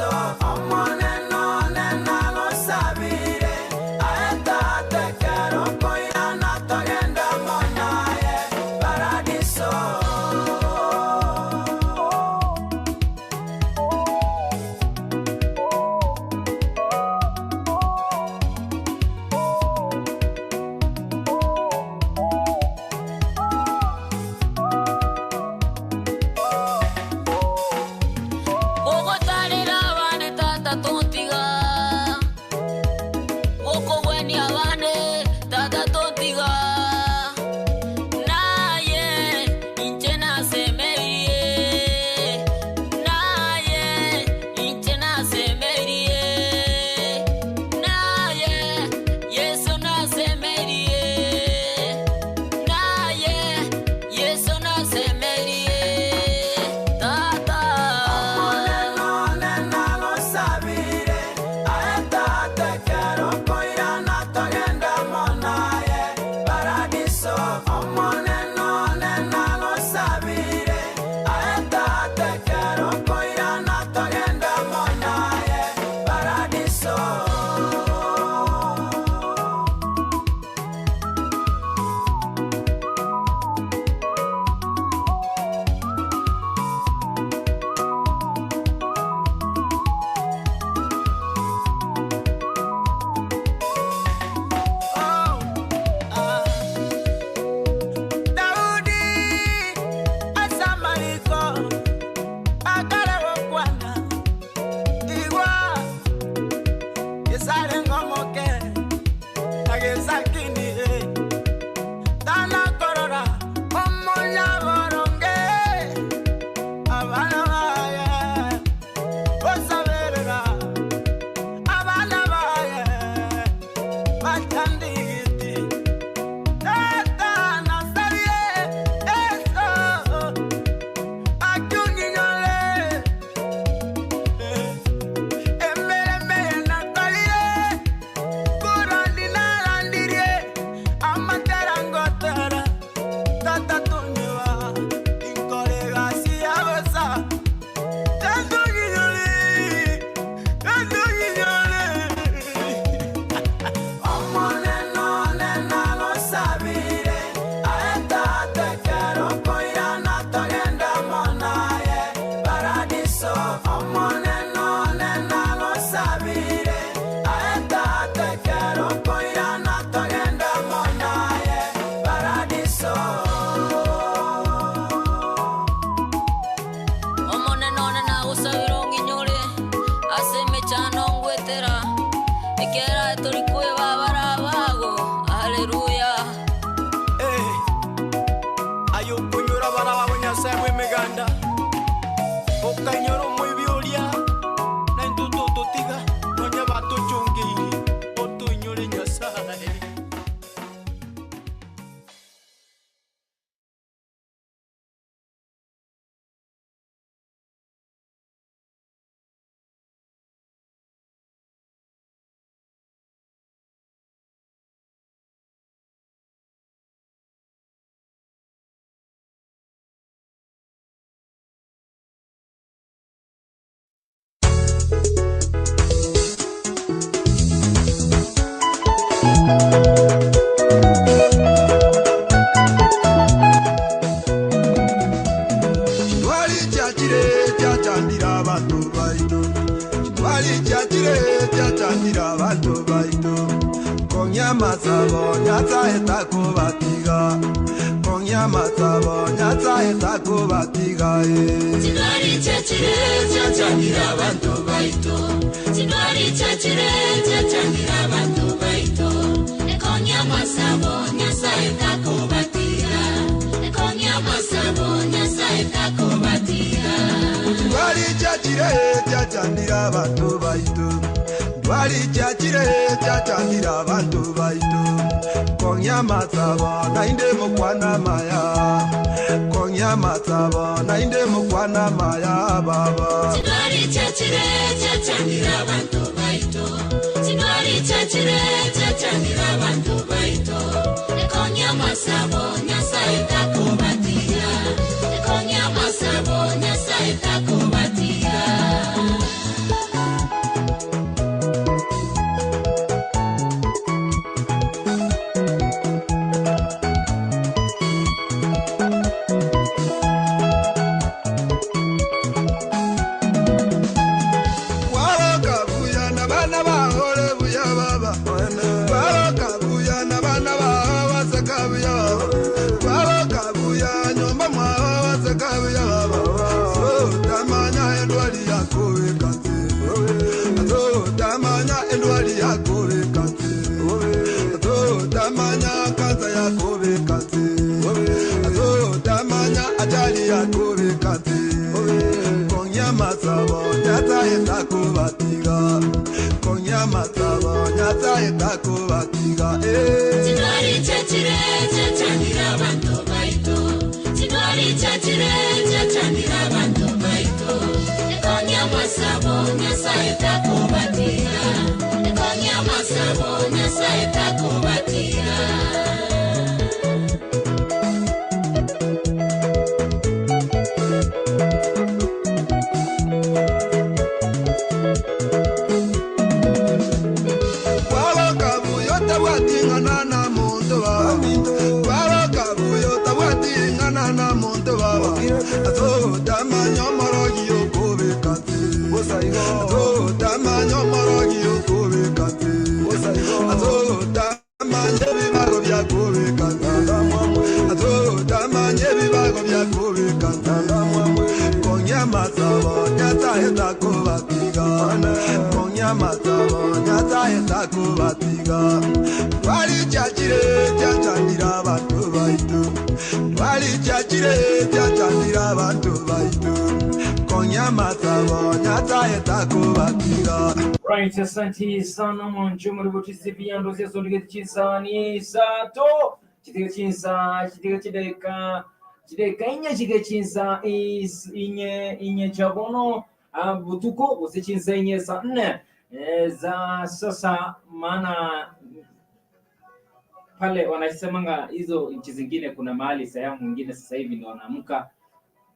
Paradiso, omoneno nena lo sabire, aeta te quiero koirana togenda monaye, paradiso. Nyasaye takobatia. Takubatiga Konyama Nyasaye takubatiga Chinwari chachire chachandira bantu baito Chinwari chachire chachandira bantu baito Ekonyama sabo Nyasaye takubatiga Ekonyama sabo Nyasaye takubatiga. Right, asante sana mwanjumuri butisibi ndozesondikechisani sato chitikechinsa chitikechideka chideka inye chikechinsa inye inye chabono butuko busichinsa inye saa nne za sasa, maana pale wanasemanga hizo nchi zingine kuna mahali sehemu nyingine sasa hivi ndio wanaamka,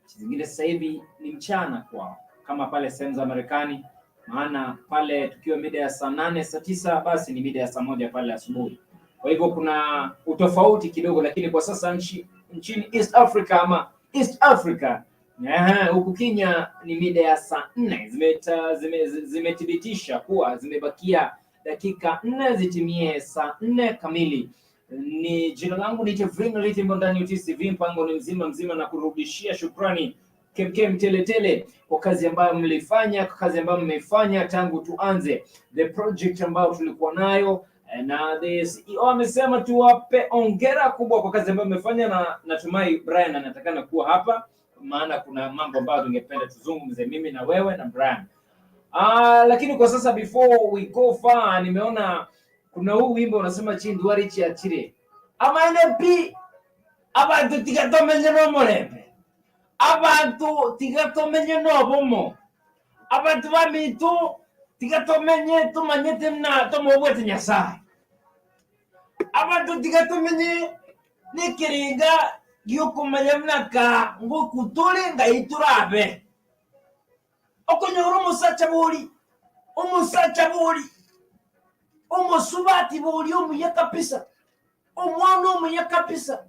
nchi zingine sasa hivi ni mchana kwao, kama pale sehemu za Marekani, maana pale tukiwa mida ya saa 8 saa 9 basi ni mida ya saa 1 pale asubuhi. Kwa hivyo kuna utofauti kidogo, lakini kwa sasa nchini East Africa ama East Africa huku Kenya ni mida ya saa 4 zimethibitisha kuwa zimebakia dakika 4 zitimie saa 4 kamili. Ni jina langu ni Jeffrey Litimbo ndani ya TCV, mpango ni mzima mzima na kurudishia shukrani kemkem tele tele kwa kazi ambayo mlifanya, kwa kazi ambayo mmeifanya tangu tuanze the project ambayo tulikuwa nayo, na the CEO amesema tuwape ongera kubwa kwa kazi ambayo mmefanya, na natumai Brian anatakana kuwa hapa, maana kuna mambo ambayo tungependa tuzungumze mimi na wewe na Brian. Lakini kwa sasa before we go far, nimeona kuna huu wimbo unasema chindwari chiachire amane pi abantu tigatomenye no murembe abantu tigatomenye no bomo abantu bamitu tigatomenye tumanyete na tomobwete Nyasaye abantu tigatomenye nikiringa giokumanya mnaka ngukutule ngaiturabe okonyora omusacha buli omusubati buli omuya kabisa omwana omuya kabisa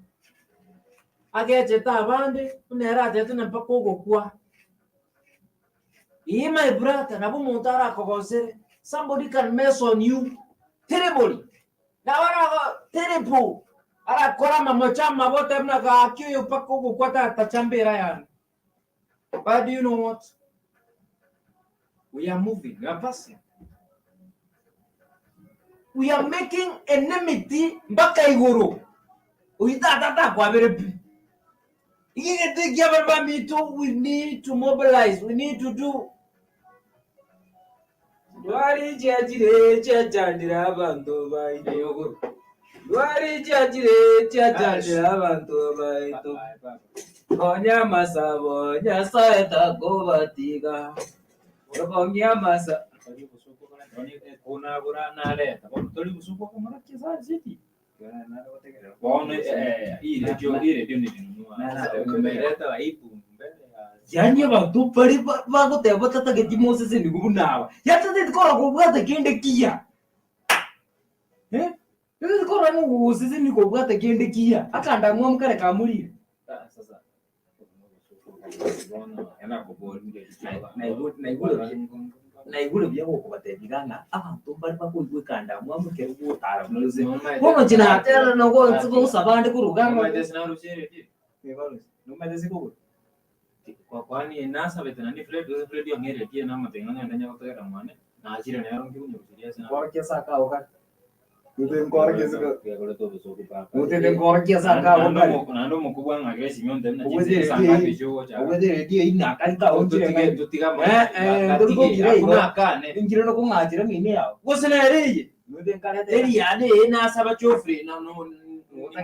agecheta abande unera atete na mpaka ogokwa. Iye my brother nabo omuntu arakogosere, somebody can mess on you terribly na wara terrible arakora mamocha mabote mnaka akiyo mpaka ogokwa tachambira yani. But do you know what? We are moving, we are passing. We are making enmity mpaka iguru. Uitatata kwa berepi. We need to mobilize, we need to do. Ndwari chiachire chiachandira abantu baito. Ndwari chiachire chiachandira abantu baito. Konya masabo Nyasaye takobatiga. Konya masa Yani abantu bari bagoteba batatageti Moses ni gubunawa yatate tikora kubwata kende kia tikora ngusese ni kubwata kende kia akanda mwa mukare kamurire. Sasa Naigure bya gokubatebigana abantu bari bakuigwikanda mwa mukere gutara muze bono chinatera no go nsabande kurugamba. Kwani nasa veterani Fred ose Fred yongere tie na matenga ngenda nya kutera mwana na achire na yarongi kunyo kusiria sana kwa kesa ka oka Utete nkorokia sanga abo kare. Nando mukubwa ng'akire simyonte na Obwete chinse sangapi redio chugo cha. Obwete redio inaka onchire ngai. Tutiga Eh, eh, ndorikokire igo. Hakuna kane. Inchire no kung'achira ng'ine yao. Gose nereye. Nute nkarete. Eri yane nasaba chofre na no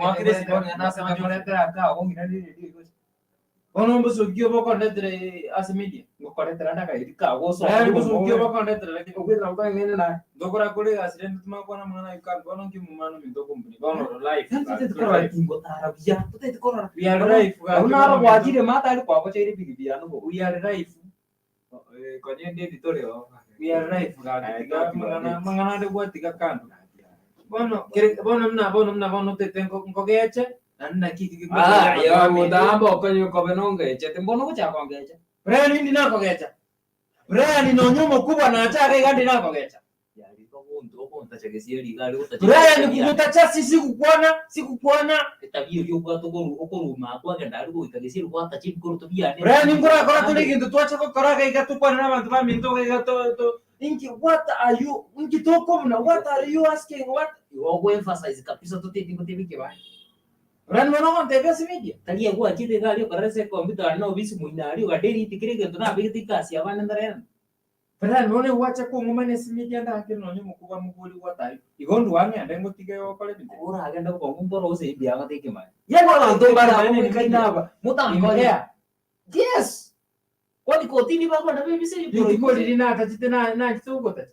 mwakire simyonte nasaba chofre. Nkoretera aka ng'ina ni redio igo. Ono mbusukio bokondetere ase media. Ngokoretera ndakairi ka goso. Eh mbusukio bokondetere lakini Obwete ng'ine na. ndokora kore accident tumakwana mwana yuka bono ki mumano mitoko mbuni bono life. Tutete korora tingo tara buya. Tutete korora. We are life. Unaro gwachire mata ari kwabo chaire bigibia no. We are life. Konye ndi editorio. We are life. Eh, Gatiga mangana mangana de gwatiga kando. Bono kere bono mna bono mna bono tete nkogeche na nna kiki. Ah, ya mutambo konye kobe nongeche. Timbono gocha kongecha. Brian ndi nakogecha. Brian no nyumo kubwa na ataka igandi nakogecha. Brian kugutacha sisi kukuona sikukuona. Brian ngora kora tuli kintu twacha kokora gaiga tukwana n'abantu baminto gaiga to to inki what are you inki tokomna, what are you asking, what? Brian mono kontebia si media. Taria gwachire gari okorese computer no bisi muinari ogaderiti kire gento nabigete ikasi abana ndarena. Brian mono wacha kung'uma nesi media ndakiri nonye mukubwa mubuli what are you igondu wang'ende ngotige okore bintu. Uragenda gukongumbora ose ibianga tekimanya. Yego Abantu bara bara ni mukainaba mutankonya. yeah. Yes, kwani kotini bakona bebise. Litiko riri natachite na nachitugutacha.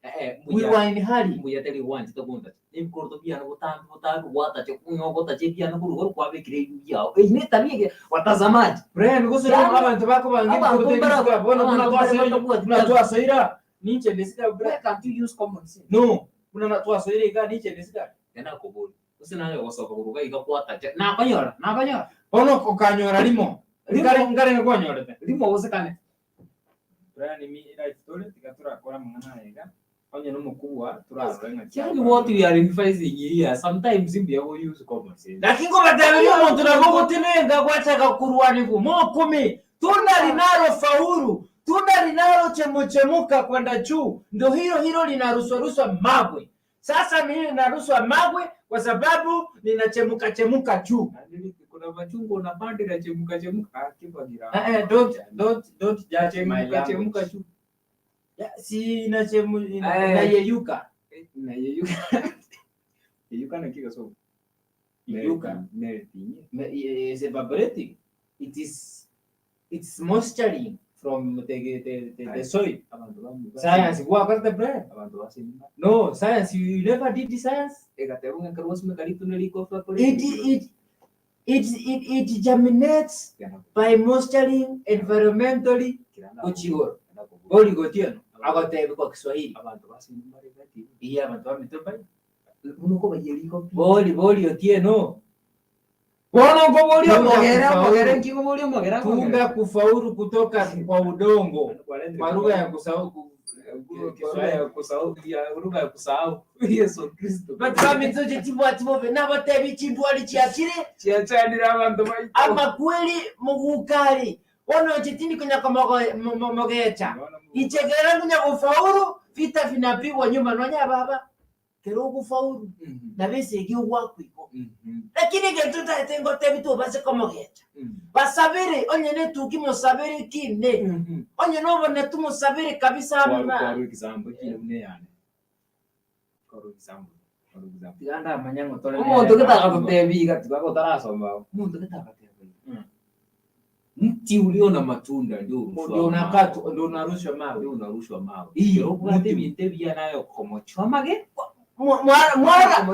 Eh. We were in hurry. Mbuya teri wanji tagunda nibikorto byana butambi butambi gwatache kunywa gwatache byana kurugo kwabikire byao ine tabia watazamaji. Brian gusura Yani, abantu bako bangi abantu bara- bona abantu bara tuna twasoira ninche ndesika Brian. Why can't you use common sense? No, kuna twasoira iga ninche ndesika. Tena kuburi usinayo gosoka kuruga igakwatache nakonyora nakonyora. Bono kokanyora limo. Limo. Ngare ngare ngwanyorete. Rimo usikane. Brian mi life story tikatura kora mangana ega. Onye no mukubwa turarora ng'a. Yani what we are emphasizing here, sometimes imbiya go use common sense. Lakini ngobatabiri omuntu nabo gutinenga gwachaka kurwaniku mokumi tunda linalo faulu tunda linalo chemuchemuka kwenda juu ndo hilo hilo linaruswaruswa magwe. Sasa mimi ninaruswa magwe kwa sababu ninachemuka chemuka juu. Kuna machungwa unapanda na chemuka chemuka akipagira. Eh, eh, don't judge my Chemuka chemuka language. juu. Ya, si inachemu Eh. inayeyuka. Na yeyuka yeyuka na kika so Yeyuka. Melting. Is evaporating. It's moisturing from the soil. Abantu bamu Science work the brain. Abantu basimba. No, science, you never did the science. Egatebo ngakaro simeka ritu neliko It germinates by moisturing environmentally kuchigoro. Boli gotieno. Agotebi kwa Kiswahili. Abantu basimba regati. Iya abantu bamitoba. Munoko bayeriko. Boli boli otieno. Bono ngobori Tunda omogera kufaulu. omogera nkigobori omogera. Tunda kufaulu kutoka kwa udongo. Kwa lugha ya kusahau Kiswahili ya kusahau ya lugha ya kusahau Yesu Kristo. Batu bamitoje tibwatibove n'abatebi chindwali chiachire Chiachanira abantu baito. amakweli mugukali ono chitini kunya mogecha ichegera kunya kufaulu vita vinapigwa nyuma nonya baba kero kufaulu na besegi wakwiko lakini getuta etengo tebi tu base komogecha basabire onye ne tuki musabire kine onye nobone tumusabire kabisa ama Kwaru example kile une yane. Kwaru example. Kwaru example. tiganda amanyango tole Omuntu gitaka tutebiga tukagotarasoma. Omuntu gitaka tutebiga. Mti ulio na matunda ndio urushwa. Ndio unakatwa ndio unarushwa mawe. Ndio unarushwa mawe. Iyo, Ubwate mti. bintu bya nayo komochwa mage. Mwara mwara na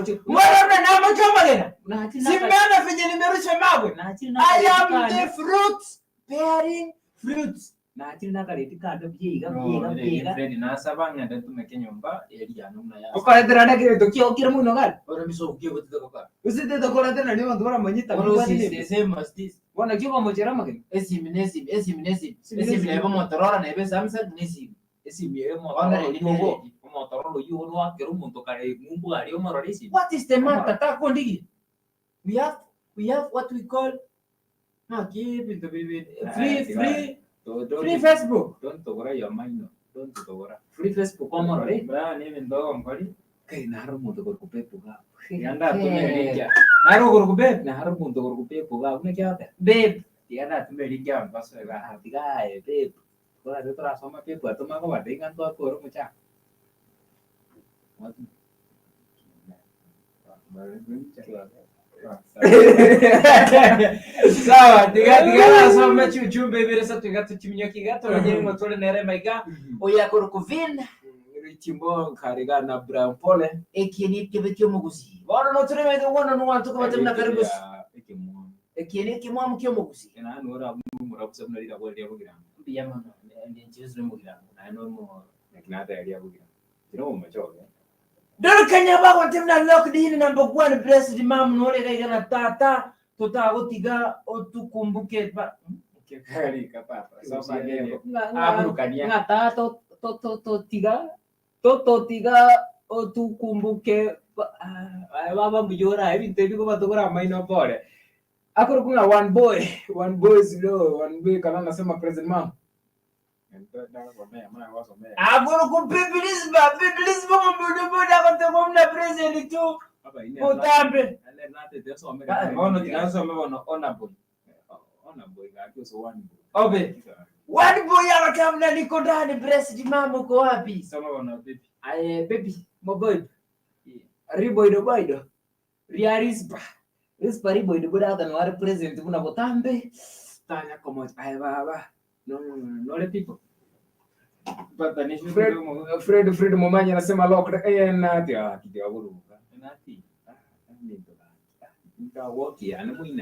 machoma gena. Simena Simeona venye nimerusha mawe. I am the fruit bearing fruits. Nachiri nakareti kando byiga byiga byiga. Fred nasaba ngenda tumeke nyumba eri anumna ya. Ukoretera ndakire tukiokire muno gari. Ora miso ukiye gutita koka. Usite tukoretera ni bantu baramanyita. Ora si the same as this. Bona kyo bamochera mage. Esimi nesimi esimi nesimi. Esimi Esimi nebe Motorola nebe Samsung nesimi. Esimi ere Ona motorolo ni yugo. Motorolo yugo nwakera omuntu kare ngumbu ari omorora esimi. What is the matter? Tako ndigi. We have what we call no keep it free free free Facebook. Don't togora your mind. Don't togora. Free Facebook omorore. Bra ni bintu ngori. Kai naro muntu gorkupepu ga. Yanda tumelinja. Naro gorkube. Naro muntu gorkupepu ga. Una kyate. Babe. Yanda tumelinja baso ga. Tiga babe. Kora de tora soma pepu atoma ko bate ngan to koro mucha. Sawa, tiga tiga nasoma chiujumbe ibere tiga tuchiminyoki gato ranyeri motore nere maiga oya korokuvin Richimbo kariga na Brown Pole. ekieni kebe kyomuguzi. Bono no ture maiga wono no wantu ko batemna karibu. Ekieni kimwamu kyomuguzi. Ena nora mura kusabna rira ko rya bugira. Biyama ndi nchizo mugira. Na no mo na ta rya bugira. Tino mo macho. Doro kanya bago ntemna locked in number 1 blessed mam nole gaiga na tata tutagotiga otukumbuke pa Karika papa. Soma ngego. Aburukania. Ngata to to to to tiga to to tiga otukumbuke baba mbuyora ebintu ebiko batokora maino pole. Akoro kuna one boy is low, one boy kana nasema present mom. Agoro ku bibilisba bibilisba mbudu kote present tu utambe. Ono tinasome bono ona boy. Ona boy ga so one boy. Obe. One boy abakamna niko ndani blessed mama uko wapi? Soma bono baby. Aye baby, mo boy. Riboido boido. Ria rispa. Rispa riboido boda ta no are present una botambe. Tanya como ay baba. No no no le pipo. Patanisho Fred Momanyi anasema locked in ati kitia buruka. Nati. Ya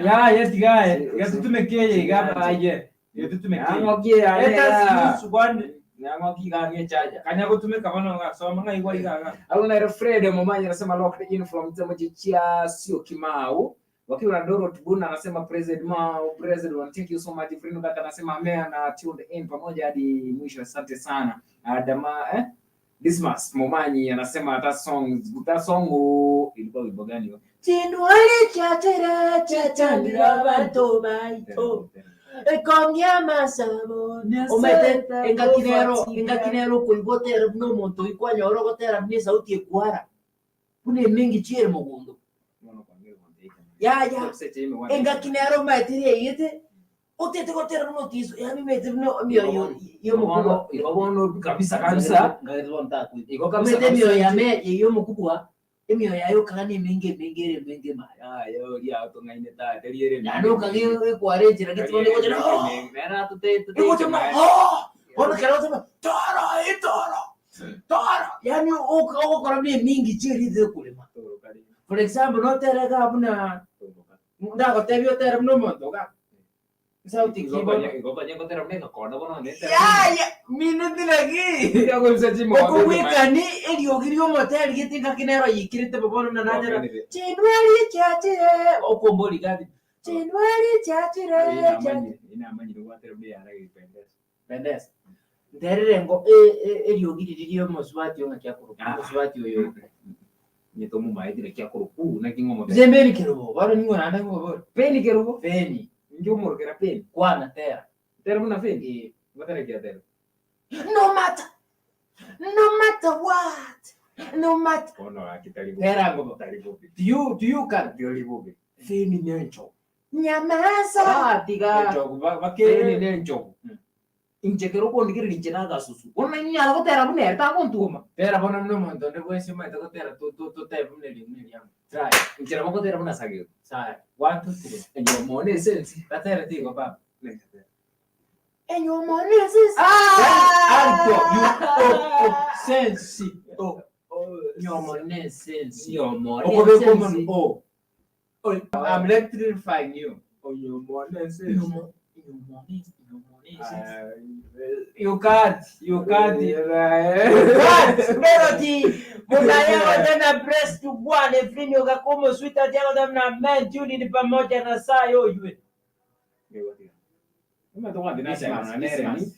Ya ya tiga ya tutumekeye igaba aye. Ya tutumekeye. Yangokie ya. Let us use one Yangokie gange chaja. kanya gutumika bano ngasoma ngaigwa igaga. Aluna Fred Momanyi anasema locked in from Mchecha sio Kimau. Wakiwa na Doro Tubuna anasema president Mao, president one thank you so much. Frino kaka anasema amea na tuned in pamoja hadi mwisho, asante sana. Adama Dismas Momanyi anasema that song ilikuwa wimbo gani hiyo? Chinwale chachera chachandira bantu baito. Ekomya masabo. Omete engakinero kuigotera no muntu ikwanyoro gotera ni sauti ekwara. Kune mingi chiere mugundo. Ya ya. Engakinero maetirie yete. Otete gotera no tiso. Ya mi mete no mi yo yo mukubwa. Iko kabisa kabisa. Iko kabisa. Mete mioyo ya me yo mukubwa. Emioyo yayo kana ni mingi mingi mingi ma. Ya yo ya tungaine ta teriere. Ya no kagi kware jira gitone gotera. Mera tute tute. Iko tuma oh! Ono kero tuma toro itoro. Toro. Yani okora ni mingi chiri de kulema. For example, no terega abuna ndago tebio tere no mondo ga. Sauti kibo. Iko kanya ko tere mega kono bono ne. Ya ya minute lagi. Ya ko mse chimo. Okuwikani eriogirio moteri gitinga kinero yikirite bobono na natera. Chinwali chachire okomboli gabi. Chinwali chachire chachire. Ina manyi ro tere mbe ara gipendeza. Pendeza. Nderere ngo eriogiri ririo moswati yo ngakyakuru. Moswati oyo. Nyetomu maitire kyakuru na kingomo. Zembeni kirubo. Baro ningo nanda ngo Peni kirubo. Peni. Njomorokera peni. Kwana tera. Tera muna peni. Matera kia tera. No matter. No matter what. No matter. Ono akitaribu. Tera ngo. Taribu. Do you can. Taribu. Feni nencho. Nyamaza. Ah tiga. Njogu bake. Feni nencho. Inchekero kondikiri ninche nagasusu. Ona inyala gotera bune ta kontuma. Tera bona mno mondo ne bwese maita gotera tu tu tu te bune li bune li. Try. Inchera boko tera buna sageo. Sai. 1 2 3. Enyo mone sensi. Batera tigo baba. Enyo mone sensi. Ah! Alto. You oh sensi. Oh. Nyomone sensi. Nyomone Okobe sensi. common o. I'm electrifying you. Nyomone sensi. Nyomone sensi. You can't. You can't. Melody. Munayago tena press to one efrini ukakomo sweeter jago tena man tune ni pamoja na saa yoywe.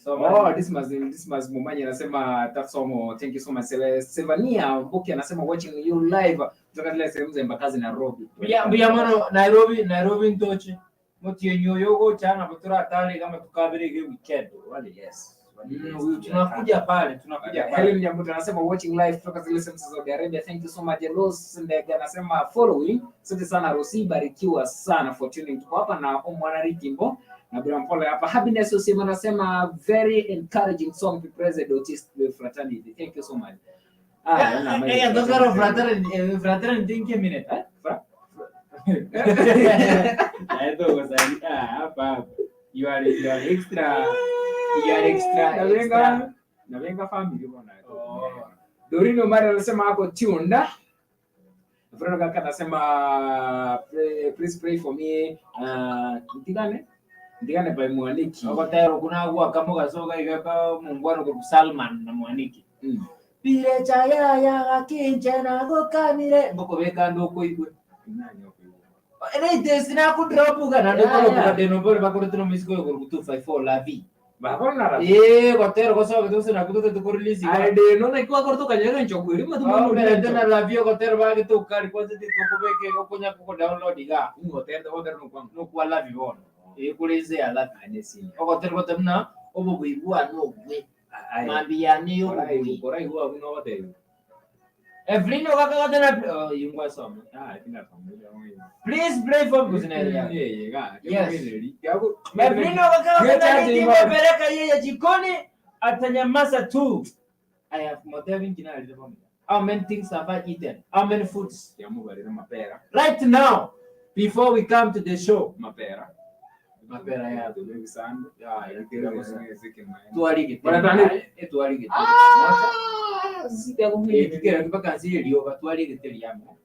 Oh, Dismas Mumanyi anasema that song, thank you so much. Sevania Mbuki anasema watching you live kutoka zile sehemu za Embakasi Nairobi. Mbuya mano Nairobi ntoche. Mutienyo yogo chana butura atali kama tukabiri ge weekend. Wale yes. Tunakuja pale, tunakuja pale. Helen Nyambuta anasema watching live kutoka zile sehemu za Saudi Arabia. Thank you so much. Rose Ndege anasema following. Asante sana Rosi, barikiwa sana for tuning. Tuko hapa na Omwana Rikimbo na Brian Pole hapa. Happiness Osima anasema very encouraging song to President Otis Fraternity. Thank you so much. Ah, na Tokaro fraternity, fraternity think a minute. Eh? Hapa hapa. You are extra. You are extra. Navenga Navenga family bwana. Oh. Dorino Mari anasema ako tuned. Bruno Kaka anasema please pray for me. Ndigane? Ndigane by Mwaniki. Okotero kuna kwa kama kasoka ikaka mungwano kwa Salman na Mwaniki. Pire chaya ya gakinche na gokamire mboko beka ndoko igwe. Nani hapo hivyo? Ere sina ku drop ga na ndoko Yeah, ko yeah. de no bore bakore tino misiko ko 254 la vie. Babona ra. Eh, gotero gosoka tu sina kuto tu release. Ai de no na kwa korto kanyaga nchogweri matu Oh, manu. pero tena la vie gotero ba ke tu kari kwanza ti ko beke ko konya ko download ga. Ngotere ngotere no kwa. No kwa la vie bono. Eh, kuleze ya la vie. Ane sini. Ogotero gotemna obo buibwa no gwe. Ai. Mambiyani yo Korai bugwi. korai huwa uno wote. Evelyn okaka tena oh, yungwa soma. Ah, tina familia wangu. Please pray for Kuzinere. Yeah, yeah. Yes. Yes. Evelyn okaka Yes, tena yes, nimepeleka yeye jikoni atanyamaza tu. I have modern kina How many things have I eaten? How many foods? Yamubarira mapera. Right now, before we come to the show. Mapera. Mapera ya. Tubisando. Ya, Tuarige. Tuarige. Tuarige. Ah, Kikera mpaka nsi elioba tuarige teliamo.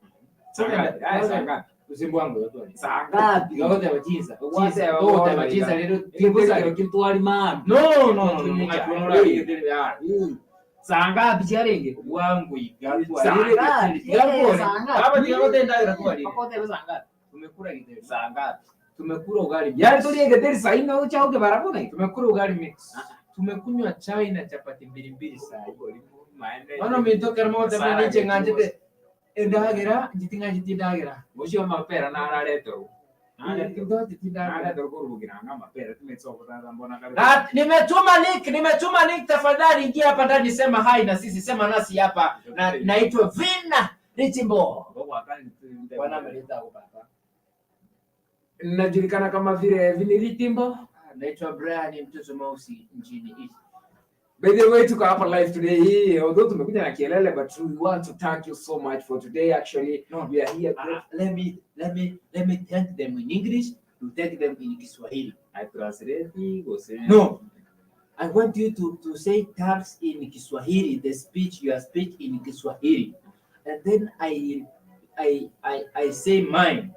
Sanga, sanga. Usimbo wangu tuarige. Sanga. Gakoteba chinsa. Wateba Goteba chinsa lero Tibusa kintwari man. No, no, no, no. Sanga bicharinge. Wangu igatwa. Sanga. Hapa tikakotenda twari. Akoteba sanga. Tumekula githeri. Sanga. Tumekula ugali. Yaani tulie githeri sahi na ucha uke barabara. Tumekula ugali mix. Tumekunywa chai na chapati mbili mbili sahi. Ono minto kermo tema niche nganje endagera njitinga njitindagera. Ucio mapera na araretwo. Ndo njitindagera. Araretwo kurugiranga mapera tumetsoko mbona kare. Na, nimetuma link tafadhali ingia hapa ndani sema hai na sisi sema nasi hapa. Na naitwa Vina Richimbo. Bwana ameleta hapo baba. Najulikana kama vile Viniritimbo. Naitwa Brian mtoto mweusi nchini East. By the way, tuko hapa live today. Although tumekuja na kelele, but we want to thank you so much for today. Actually, No. we are here. Let me thank them in English to thank them in Kiswahili. I translate gose. No. I want you to say thanks in Kiswahili, the speech, your speech in Kiswahili. And then I say mine.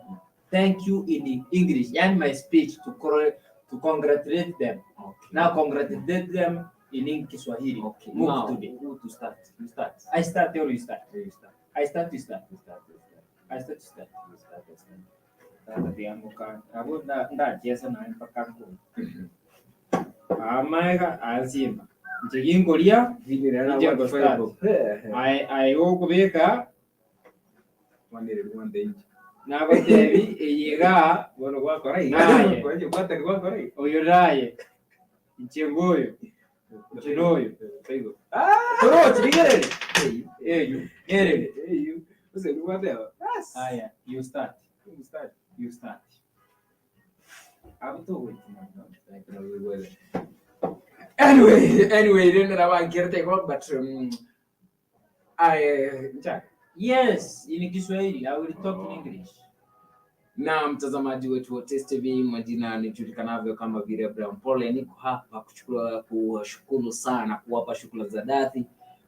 Thank you in English and my speech to congratulate them. Okay. Now congratulate them in Kiswahili. Okay. Move Now, today. who to start? You start. I start or you start? You start. I start, you start. You start. You start. I start, you start. You start. You start. Abo ndacheza naye mpaka ngoma. Amaega azima. Njegingoria Vinirana go start. Ai okubeka nagotebi eyega Bueno, gwakora Naye. gwakora. oyo naye nchengoyo nchinoyo Taigo. torochi ligerere eyu gerere. Eyu. Use gwateba. Aya, you start. You start. You start. Abuto Anyway, then I get but I Yes, in Kiswahili I will talk in English. Na mtazamaji wetu wa Test TV, majina nijulikanavyo kama vile Abraham Pole, niko hapa kuchukua kuwashukuru sana, kuwapa shukrani za dhati,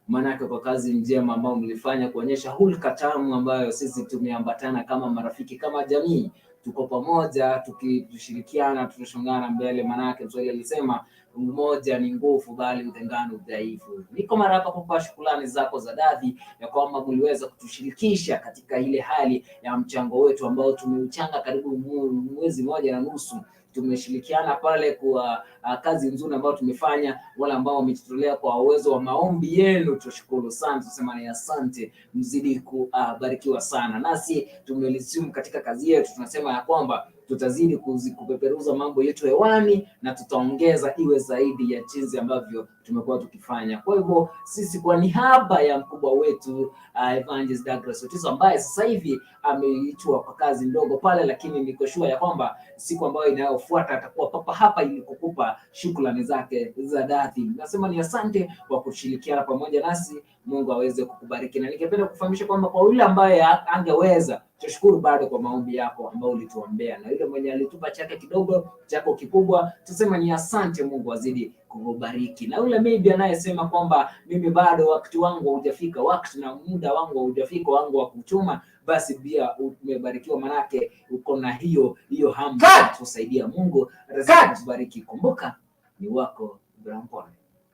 maanake kwa kazi njema ambayo mlifanya kuonyesha hulka tamu ambayo sisi tumeambatana kama marafiki, kama jamii, tuko pamoja, tukishirikiana tunashongana mbele, maanake Mswahili alisema umoja ni nguvu, bali utengano udhaifu. Niko mara hapa kukupa shukrani zako za dhati ya kwamba mliweza kutushirikisha katika ile hali ya mchango wetu ambao tumeuchanga karibu mwezi mmoja na nusu. Tumeshirikiana pale kwa kazi nzuri ambayo tumefanya. Wale ambao wamejitolea kwa uwezo wa maombi yenu, tushukuru sana, tusema ni asante, mzidi kubarikiwa sana. Nasi tumelisumu katika kazi yetu, tunasema ya kwamba Tutazidi kupeperuza mambo yetu hewani na tutaongeza iwe zaidi ya jinsi ambavyo tumekuwa tukifanya. Kwa hivyo sisi kwa niaba ya mkubwa wetu Evangelist Douglas Otiso ambaye sasa hivi ameitwa kwa kazi ndogo pale, lakini niko sure ya kwamba siku ambayo inayofuata atakuwa papa hapa ili kukupa shukrani zake za dhati. Nasema ni asante kwa kushirikiana pamoja nasi. Mungu aweze kukubariki, na ningependa kufahamisha kwamba kwa yule ambaye angeweza, tushukuru bado kwa maombi yako ambayo ulituombea, na yule mwenye alitupa chake kidogo, chako kikubwa, tusema ni asante. Mungu azidi kukubariki. Na yule maybe anayesema kwamba mimi bado wakati wangu haujafika, wakati na muda wangu haujafika wangu wa kutuma, basi pia umebarikiwa, manake uko na hiyo hiyo hamu ya kusaidia. Mungu atazidi kukubariki. Kumbuka ni wako Ibrahim Pole.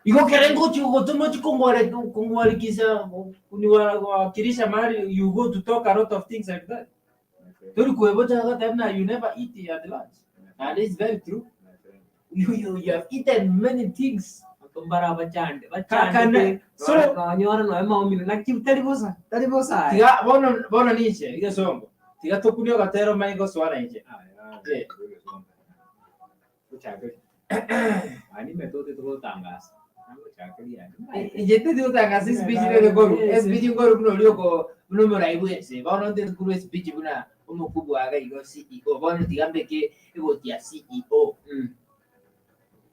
Iko kerengo chugo chikongware kongwarikisa kuniwakilisha mahali you go to talk a lot of things like that. Tori kuebocha kata you never eat at lunch. And it's very true. You have eaten many things. Kumbara bachande Kakane. So nyora no maumino na taribosa taribosa. Tiga bono bono niche iga songo. Tiga tokunio gatero maingo swara inche. Eh. Ijete tiutangasa speech rere koru. Speech ngoru buno lioko buno muraibwese. Bono nte kuru speech buna omukubwa aga igo CEO. Bono tiga mbeke egotia CEO.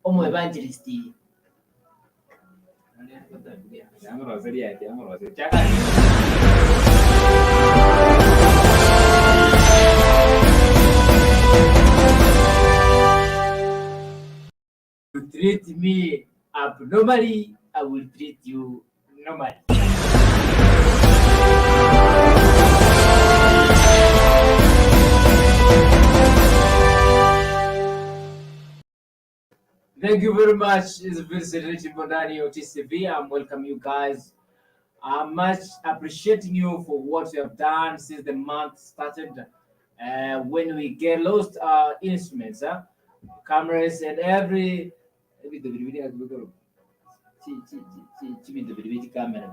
Omo evangelist. You treat me abnormally, I will treat you normally. Thank you very much. It's Vincent Richie Bondani, OTCV. I'm welcome you guys. I'm much appreciating you for what you have done since the month started. When we get lost our instruments, cameras and every camera,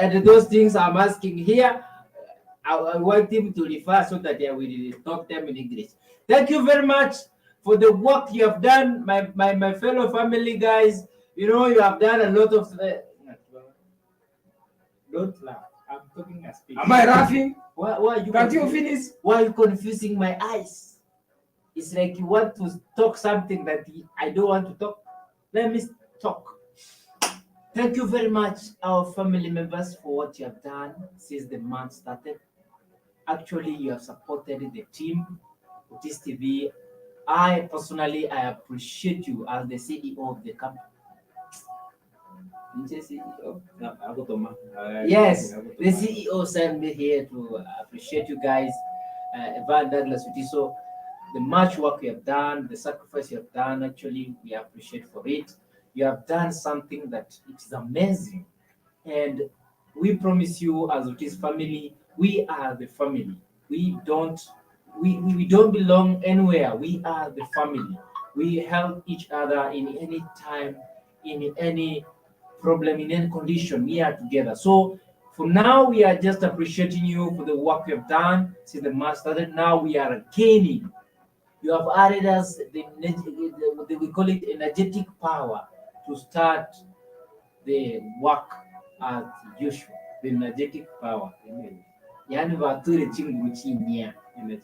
and those things I'm asking here, I want him to refer so that I will talk them in English. Thank you very much for the work you have done, my fellow family guys. You know, you have done a lot of. Don't laugh. I'm talking a speech. Am I laughing? Why are you Can't you finish? Why are you confusing my eyes? It's like you want to talk something that I don't want to talk. Let me talk. Thank you very much, our family members, for what you have done since the month started. Actually, you have supported the team, Otis TV. I personally, I appreciate you as the CEO of the company. Yes, the CEO sent me here to appreciate you guys, Evan Douglas Otiso, the much work you have done, the sacrifice you have done. Actually, we appreciate for it. You have done something that it is amazing. And we promise you, as Otis family, we are the family. We don't we don't belong anywhere. We are the family. We help each other in any time, in any problem, in any condition. We are together. So for now, we are just appreciating you for the work you have done since the month started. Now we are gaining. You have added us the we call it energetic power to start the work as usual. The energetic power. Yani vature chinguru chinya.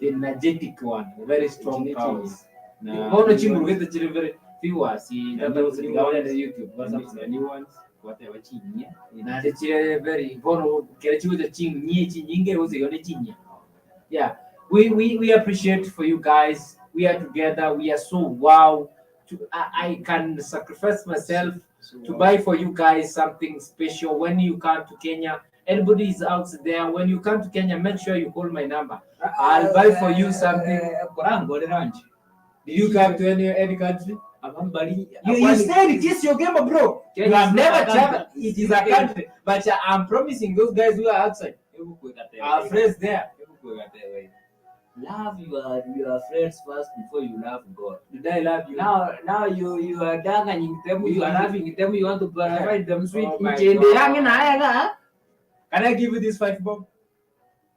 The energetic one, very strong powers. Bono chinguru gete chiri very viewers. YouTube. Na chiri very bono kere chiwe chinyi chinyinge uze yone chinya. Yeah, we appreciate for you guys. We are together. We are so wow. I can sacrifice myself to buy for you guys something special when you come to Kenya. Anybody is out there, when you come to Kenya, make sure you call my number. I'll buy for you something. Did you come to any country? You stay in kiss your game, bro. You have never traveled. It is a country, but I'm promising those guys who are outside, our friends there. Love your friends first before you love God. Did I love you? Now you are danganying them, you are loving them, you want to provide them sweet. Oh my Can God. Can I give you this 5 bob?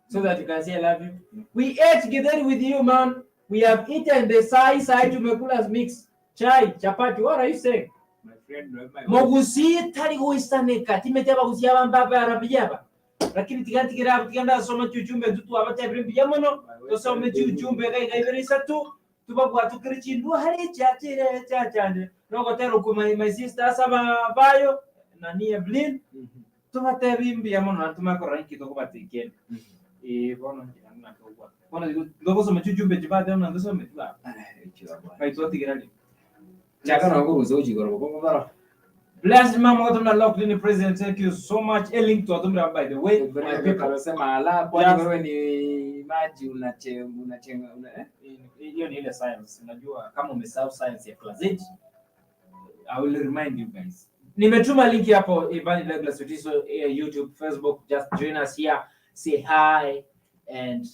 so that you can say I love you. We ate githeri with you, man. We have eaten the sai sai, tumekula mix chai chapati. What are you saying? My friend, my wife. Mogusi tari goisaneka timete abagusi abamba arabiyaba, lakini tigantigira tiganda soma chuchumbe tutu abatebire mbiya mono. My wife Tusome and baby. chuchumbe gaibere isatu tubabwa tukiri chindu hari chachire chachande nogotera ku my sister asaba bayo na ni Evelyn. Tubatebi mbiya mono na tumakora nkito kubatikene bono ngira bono ndogosoma chuchumbe chibate ona ndosome twa baitwa tigera. Chaka na nguvu zoji kwa kwa kwa. Blessed mama what I'm locked in the president. Thank you so much. A link to Atumra, by the way. My people. Anasema ala, kwani Yes. wewe ni maji unache unachenga una, eh? Hiyo ni ile science. Unajua kama umesahau science ya class 8, I will remind you guys. Nimetuma link hapo, Ivan Douglas Otiso, YouTube, Facebook. Just join us here. Say hi and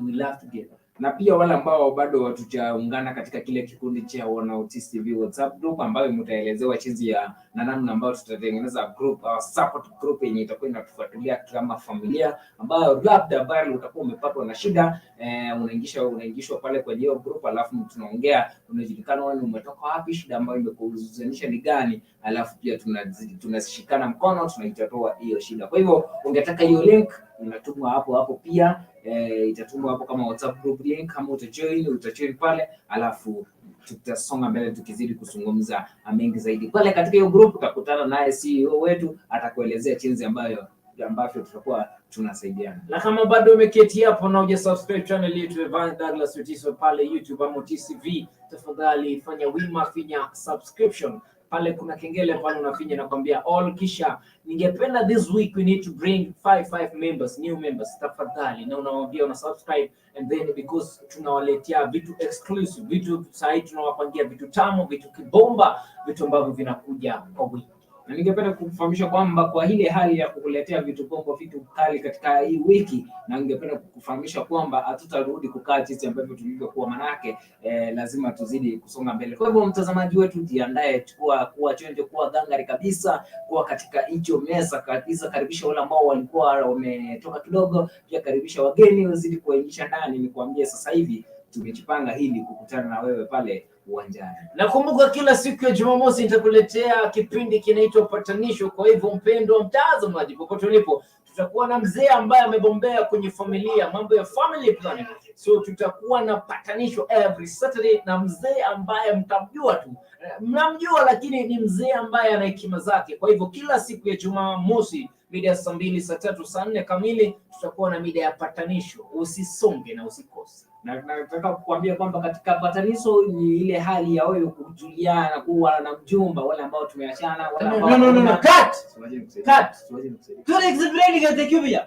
we laugh together. Na pia wale ambao bado hatujaungana katika kile kikundi cha Wana Otis TV WhatsApp group, ambayo mtaelezewa jinsi ya na namna ambayo tutatengeneza group, our support group yenye itakuwa inatufuatilia kama familia, ambayo labda bali utakuwa umepatwa na shida, unaingishwa pale kwenye hiyo group, alafu tunaongea, unajulikana wewe umetoka wapi, shida ambayo imekuhuzunisha ni gani, alafu pia tunashikana mkono, tunaitatua hiyo shida. Kwa hivyo ungetaka hiyo link inatumwa hapo hapo pia, itatumwa hapo kama WhatsApp group link. Kama utajoin pale, alafu tutasonga mbele tukizidi kuzungumza mengi zaidi pale katika hiyo group. Utakutana naye CEO wetu, atakuelezea jinsi ambayo ambavyo tutakuwa tunasaidiana. Na kama bado umeketi hapo na huja subscribe channel yetu Evan Douglas Otiso pale YouTube ama TCV, tafadhali fanya wima, finya subscription pale, kuna kengele pale unafinya na kwambia all. Kisha ningependa this week we need to bring five members, new members, tafadhali, na unawaambia una subscribe and then because tunawaletea vitu exclusive, vitu sahi tunawapangia vitu tamu, vitu kibomba, vitu ambavyo vinakuja kwa wingi. Na ningependa kukufahamisha kwamba kwa ile hali ya kukuletea vitu bomba, vitu kali katika hii wiki, na ningependa kukufahamisha kwamba hatutarudi kukaa jinsi ambavyo tulivyokuwa, manake lazima tuzidi kusonga mbele. Kwa hivyo mtazamaji wetu, jiandae, chukua kuwa chonjo, kuwa gangari kabisa, kuwa katika hicho meza kabisa. Karibisha wale ambao walikuwa wametoka kidogo, pia karibisha wageni, wazidi kuwaingisha ndani. Nikwambie sasa hivi tumejipanga hili kukutana na wewe pale uwanjani. Nakumbuka kila siku ya Jumamosi nitakuletea kipindi kinaitwa Patanisho. Kwa hivyo, mpendwa mtazamaji, popote ulipo, tutakuwa na mzee ambaye amebombea kwenye familia, mambo ya family planning. So tutakuwa na patanisho every Saturday na mzee ambaye mtamjua tu, mnamjua, lakini ni mzee ambaye ana hekima zake. Kwa hivyo kila siku ya Jumamosi mida ya saa 2, saa 3, saa 4 kamili tutakuwa na mida ya patanisho. Usisonge na usikose. Na nataka kukuambia kwamba katika patanisho ni ile hali ya wewe kujuliana, kuwa na mjumba, wale ambao tumeachana, wale ambao No, no, no, no. Cut! Siwaje nikusaidie. Cut! Siwaje nikusaidie. Tuli explain katekubia.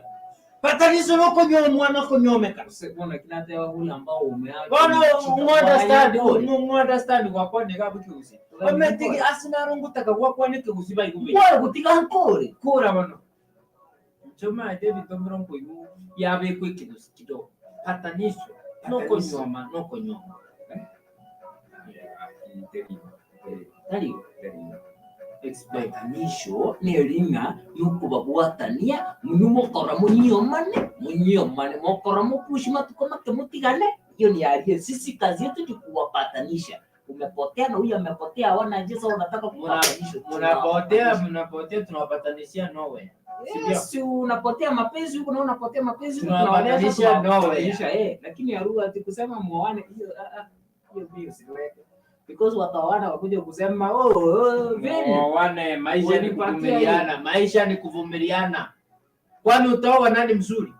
Patanisho loko nyomwa noko nyomeka. Usiona kinate ule ambao umeacha. Bono understand, understand kwa kwa kabu kiusi. Ometigi asina rungu taka kwa kwa ni kiusi bai kubi. Kwa gutiga nkore. Kura bono. Choma David Tomron kuyu yabe kwe kiusi kidogo. Patanisho noko nyoma noko nyoma. Tari explain. Patanisho ni ringa yukubabwatania munyumokora munyomane munyomane mokora mupushi matuko make mutigane. Hiyo ni arie. Sisi kazi yetu ni kuwapatanisha. Umepotea na huyu amepotea, hawana njia, sasa unataka kupatanishwa. Mnapotea, mnapotea, tunawapatanishia nowhere. Yes, unapotea mapenzi huko na unapotea mapenzi huko, Tunawapatanisha tunawaleta, nowhere. tunawapatanisha, lakini arua ati kusema muoane hiyo, ah, ah, hiyo mimi usiweke. Because wataoana wakuja kusema oh, vile Muoane, maisha ni Unipatie kuvumiliana, maisha ni kuvumiliana. Kwani utaoa nani mzuri?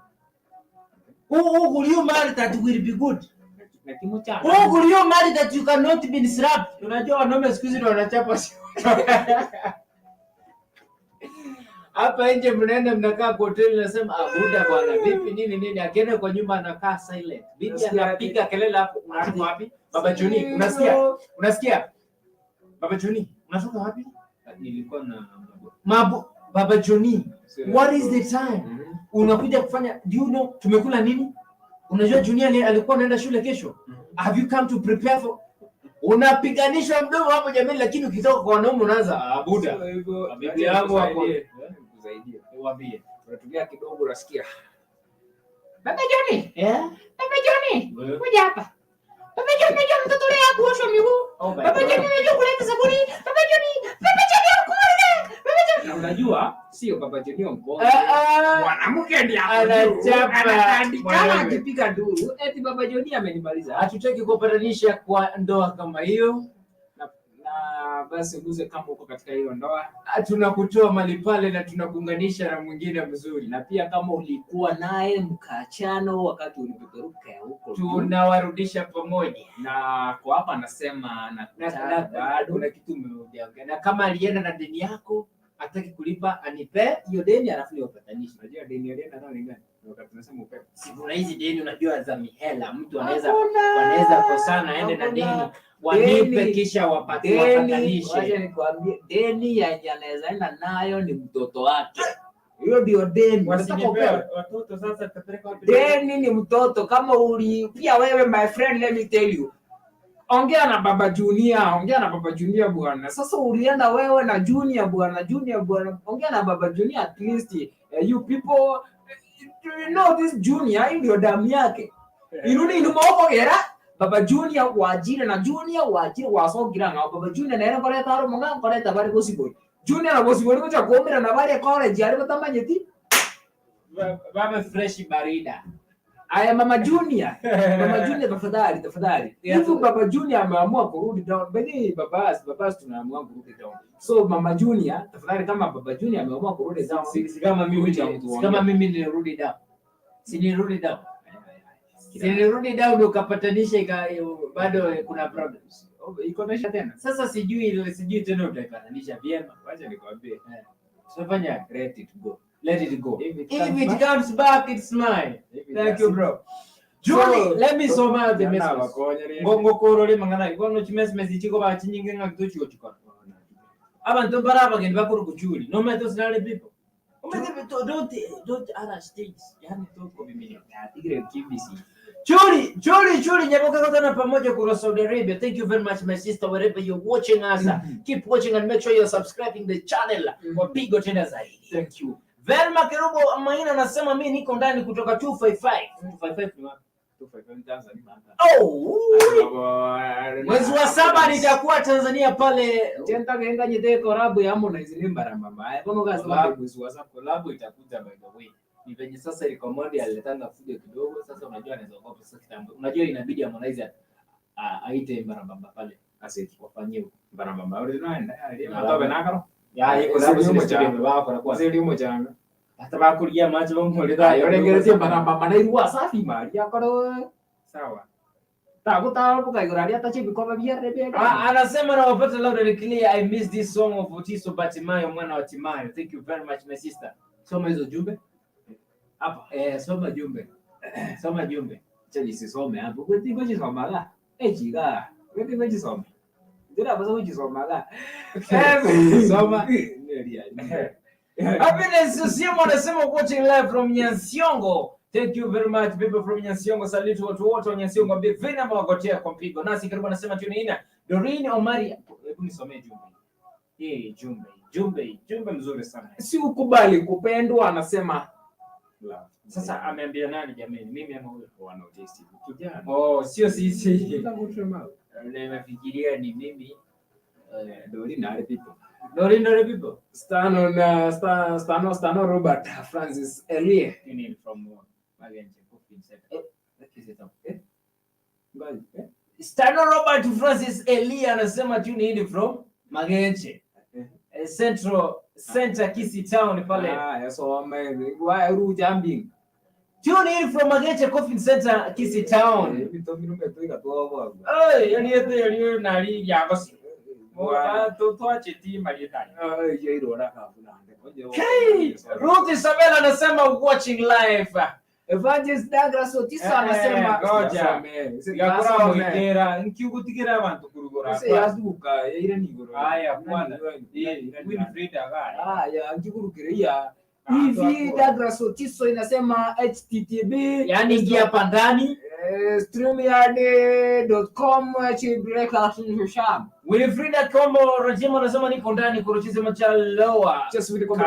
Who will you marry that will be good? Na kimo cha Who will you marry that you cannot be slapped? Unajua wanaume siku hizi ndio wanachapa hapa nje. Mnaenda mnakaa kwa hoteli, nasema, "Ah, buda bwana, vipi, nini nini?" Akienda kwa nyumba anakaa silent, bibi Unasikia anapiga kelele hapo. "Unatoka wapi, baba Juni? Unasikia, unasikia, baba Juni, unatoka wapi?" Nilikuwa na Mabu, baba Juni, what is the time unakuja kufanya? Do you know tumekula nini? Unajua Junior alikuwa anaenda shule kesho? Have you come to prepare for?" Unapiganishwa mdomo hapo jamani, lakini ukitoka kwa wanaume unaanza, "Ah, buda." Sio hivyo. Bibi yangu hapo. Nikusaidie. Waambie. Unatumia kidogo, unasikia. Baba Johnny, Yeah? Baba Johnny, Wewe. kuja hapa. Baba Johnny, unajua mtoto leo hakuoshwa miguu. Oh my Baba God. Johnny, unajua kuleta sabuni. Baba Johnny, Baba Johnny hakuoga. Baba Johnny. Na unajua sio Baba Johnny mgonjwa. Ah, ah. Mwanamke ndiye ako juu, Anachapa anatandikana mwanaume. akipiga nduru, eti Baba Johnny amenimaliza. Hatutaki kupatanisha kwa ndoa kama hiyo. Na basi uguze kama uko katika hiyo ndoa, Tunakutoa mali pale na tunakuunganisha na mwingine mzuri. Na pia kama ulikuwa naye mkaachana wakati ulipeperuka huko juu. Tunawarudisha pamoja. Na kwa hapa anasema Na, na na, bado kuna kitu umeongea. Na kama alienda na deni yako hataki kulipa, anipe hiyo deni alafu niwapatanishe. Unajua deni alienda nayo ni gani? Wakati tunasema upepo. Si kuna hizi deni unajua za mihela, mtu anaweza wanaweza kosana aende na deni wanipe Deni. kisha Deni, wacha wapatanishe. nikwambie, deni yenye anaweza enda nayo ni mtoto wake. Hiyo ndio deni. Unataka upewe? Watoto sasa tutapeleka wapi? Deni ni mtoto. Kama uli pia wewe, my friend, let me tell you, Ongea na Baba Junior, ongea na Baba Junior bwana. Sasa ulienda wewe na Junior bwana, Junior bwana, ongea na Baba Junior at least you people you know this Junior, hii ndio damu yake. Irudi inuma okogera Baba Junior wajire na Junior wajire wasogira ngao Baba Junior nere nkoreta aro monga nkoreta bari gosibori. Junior na gosibori gocha kuomera na bari college ari batamanyeti. Baba fresh barida. Aya, Mama Junior, Mama Junior tafadhali, tafadhali. Yeah. Hivi Baba Junior ameamua kurudi down. Bali babas tunaamua kurudi down. So Mama Junior, tafadhali kama Baba Junior ameamua kurudi down. Si kama mimi Kuja mtu si kama mimi nilirudi down. Si nilirudi down. Si nilirudi down ukapatanisha bado kuna problems. Iko naisha tena. Sasa sijui tena utaipatanisha vyema. Wacha nikwambie. Tutafanya Let it go. let it go. If it If comes it back- comes back it's mine. If it Thank you doesn't- bro. Julie, So- let me soma the Yana message. bakonya rero. Ngongokoro ri mangana ikono chimesmesi chiko ba chinyinge nga kituchiko chikora. Abantu bara abageni bakuru kuchuli. No matter sinale people. Umete don't other states. Yani toko bimini. Atigre KBC. Julie, Julie, Julie, Nyaboka kutana pamoja kutoka Saudi Arabia. Thank you very much my sister wherever you're watching us. Keep watching and make sure you're subscribing the channel kwa pigo tena zaidi. Thank you. Velma Kerubo Maina anasema mimi niko ndani kutoka 255. 255 ni wapi? 255 Tanzania. Oh, mwezi wa saba nitakuwa Tanzania pale. Tenta genga nyite korabu ya Harmonize ni mbaramba mbaya. Kono kazi Collab. mwezi wa saba. Collab itakuja by the way. Ni venye sasa Rico Mondi aliletanga fujo kidogo, sasa unajua anaweza kuogopa sasa kitambo. Unajua inabidi Harmonize aite Mbarambamba pale Asiki. wafanyie huko. Mbaramba mbaya uri naenda. Na- Matobe nakaro. Ya, iko Siri sababu umo studio changa. imewaka na kwa Siri umo changa. Hata bakuria macho bamurira. Ayorengeretie mbaramba mana irua safi mari akoro. Sawa. Tagutaruka igoro aria tachibikombe biere biere. Anasema nawapata loud and clear. I miss this song of Otiso Batimayo mwana wa Timayo. Thank you very much my sister. Soma hizo jumbe. Hapa. Soma jumbe. Soma jumbe. Cha nisisome hapo. Kweti ngochisomaga. Echiga. Kweti ngochisome. Ndira basa kuchisomaga. Soma. Neria. Happiness Simu anasema watching live from Nyansiongo. Thank you very much people from Nyansiongo. Salute watu wote wa Nyansiongo. Ambie vina mwagotea kwa mpigo. Nasi karibu anasema tune in. Doreen Omari, hebu nisomee jumbe. Hii jumbe, jumbe, jumbe mzuri sana. Si ukubali kupendwa anasema. Sasa ameambia nani jamani? Mimi ama huyo? Kijana. Oh, sio sisi. Nimefikiria ni mimi. Doreen are people. Doreen Doreen people. Stano na Stano Stano Robert Francis Elie. Tune in from Magenje Coffee Center. Ngoja, eh? Stano Robert Francis Elia anasema tune in from Magenche. Central Center Kisii Town pale. Ah, yasome. Wa ru jambing. Tune in from Magenche Coffee Center Kisii Town. Mitomirume tuiga tuogo. Eh, yani yete yali nali yagosi. Twacheti marietani. Hey, Ruth Isabella anasema watching live. Evangelist Douglas Otiso anasema Ngoja. Yakora muitera nkiugutigera abantu kurugora. Aya kwana. Winfred agaya. haya ngikurukiria hivi. Douglas Otiso inasema http Yaani ingia hapa ndani. streamyard.com sham Winfrida Kombo Rajima anasema niko ndani kuruchiza machaloa.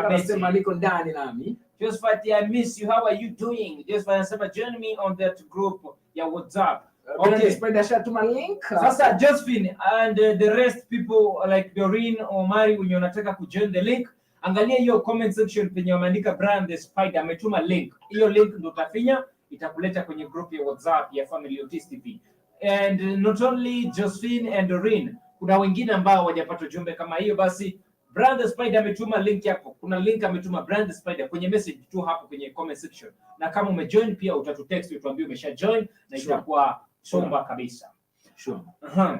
Anasema niko ndani nami. Josephat, I miss you. How are you doing? Josephat anasema join me on that group ya WhatsApp. Okay. Okay. Spider ashatuma link. Sasa Josephine and the rest people like Doreen Omari wenye unataka kujoin the link, angalia hiyo comment section penye wameandika Brian the Spider ametuma link. Hiyo link ndo utafinya, itakuleta kwenye group ya WhatsApp ya Family Otis TV. And not only Josephine and Doreen, kuna wengine ambao hawajapata ujumbe kama hiyo, basi Brian the Spider ametuma link yako. Kuna link ametuma Brian the Spider kwenye message tu hapo kwenye comment section, na kama umejoin pia utatutext utuambie umesha join na itakuwa somba kabisa. Sure. Aha.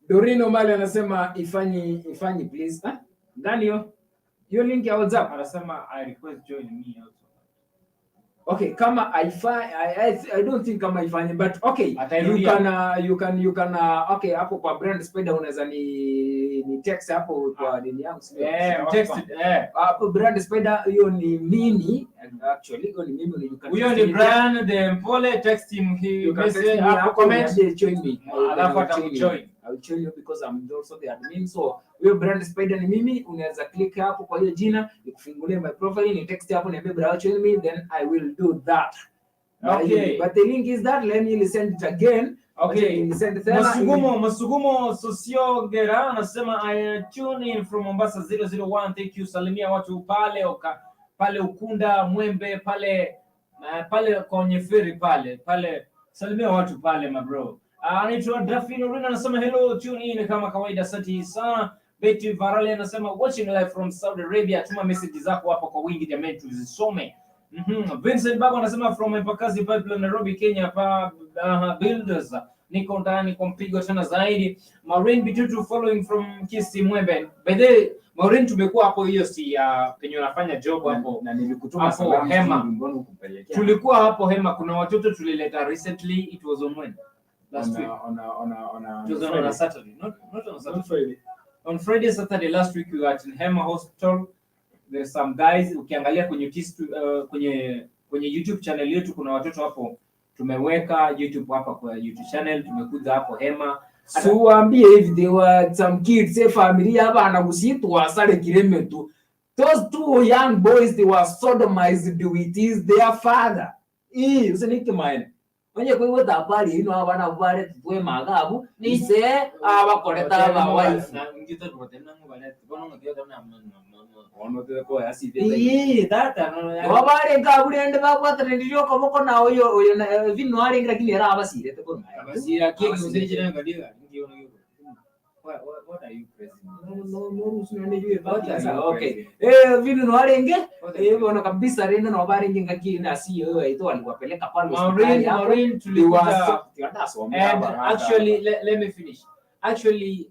Doreen Omali anasema ifanyi please. Ah? Gani hiyo? Hiyo link ya WhatsApp. Anasema I request join me also. Okay, kama I don't think kama ifanye, but okay, you Atairudia. can okay, hapo kwa Brand Spider unaweza ni text hapo kwa nini yangu, sio? Eh, Sio, text eh. Hapo Brand Spider, hiyo ni mimi actually, hiyo ni mimi, you can Huyo text ni me. Brian the Mpole, text him he You can text message me hapo hapo, comment. niambie join me. Alafu I will join you. atakujoin. I will join you because I'm also the admin. So huyo Brand Spider ni mimi, unaweza click hapo kwa hiyo jina, nikufungulie my profile, ni text hapo niambie bro join me, then I will do that. Okay. But the link is that, let me send it again. Okay. Wacha ni send tena. Masugumo Sosiogera anasema I tune in from Mombasa 001. Thank you. Salimia watu pale pale Ukunda Mwembe pale pale kwenye ferry pale pale, salimia watu pale mabro. Anaitwa Dafino Rina anasema hello, tune in kama kawaida, asante sana. Betty Varale anasema watching live from Saudi Arabia. Tuma message zako hapo kwa wingi jamani, tuzisome. Vincent Baba anasema from Embakasi Pipeline, Nairobi, Kenya pa builders, niko ndani kwa mpigo tena zaidi. Maureen Bitutu following from Kisii Mwembe. By the way, Maureen, tumekuwa hapo hiyo si ya penye unafanya job hapo. Na nilikutuma Hapo salamu Hema. sijui mbona hukupelekea. Tulikuwa hapo Hema, kuna watoto tulileta recently, it was on when? Last week. On It was on a Saturday, not on a Saturday. On Friday. On Friday, Saturday last week we were at Hema Hospital. There's some guys, ukiangalia kwenye kwenye YouTube channel yetu kuna watoto hapo, tumeweka YouTube hapa kwa YouTube channel, tumekuja hapo Hema. So waambie hivi, there were some kids, say familia abana gusitwa sare kiremetu. Those two young boys, they were sodomized with his their father. Ii, usinike maene. Onye kuigweta habari ino abana bare tutwe magabu ise abakoreta aba wife. Ii, tata, no, no, Wabare nkaburende babwataniririe okoboko na oyo na vino arenge lakini era abasirete kono. Abasira, kiki usiri ngadiga, ngiona hiyo. What are you pressing? What are you Okay. pressing? Eh, vino no arenge. What are you Eh, bona kabisa rende no barenge ngaki na si yo ito aliwapeleka pale Maureen, hospitali hapo. Maureen tulikuta. And actually, let me finish. Actually,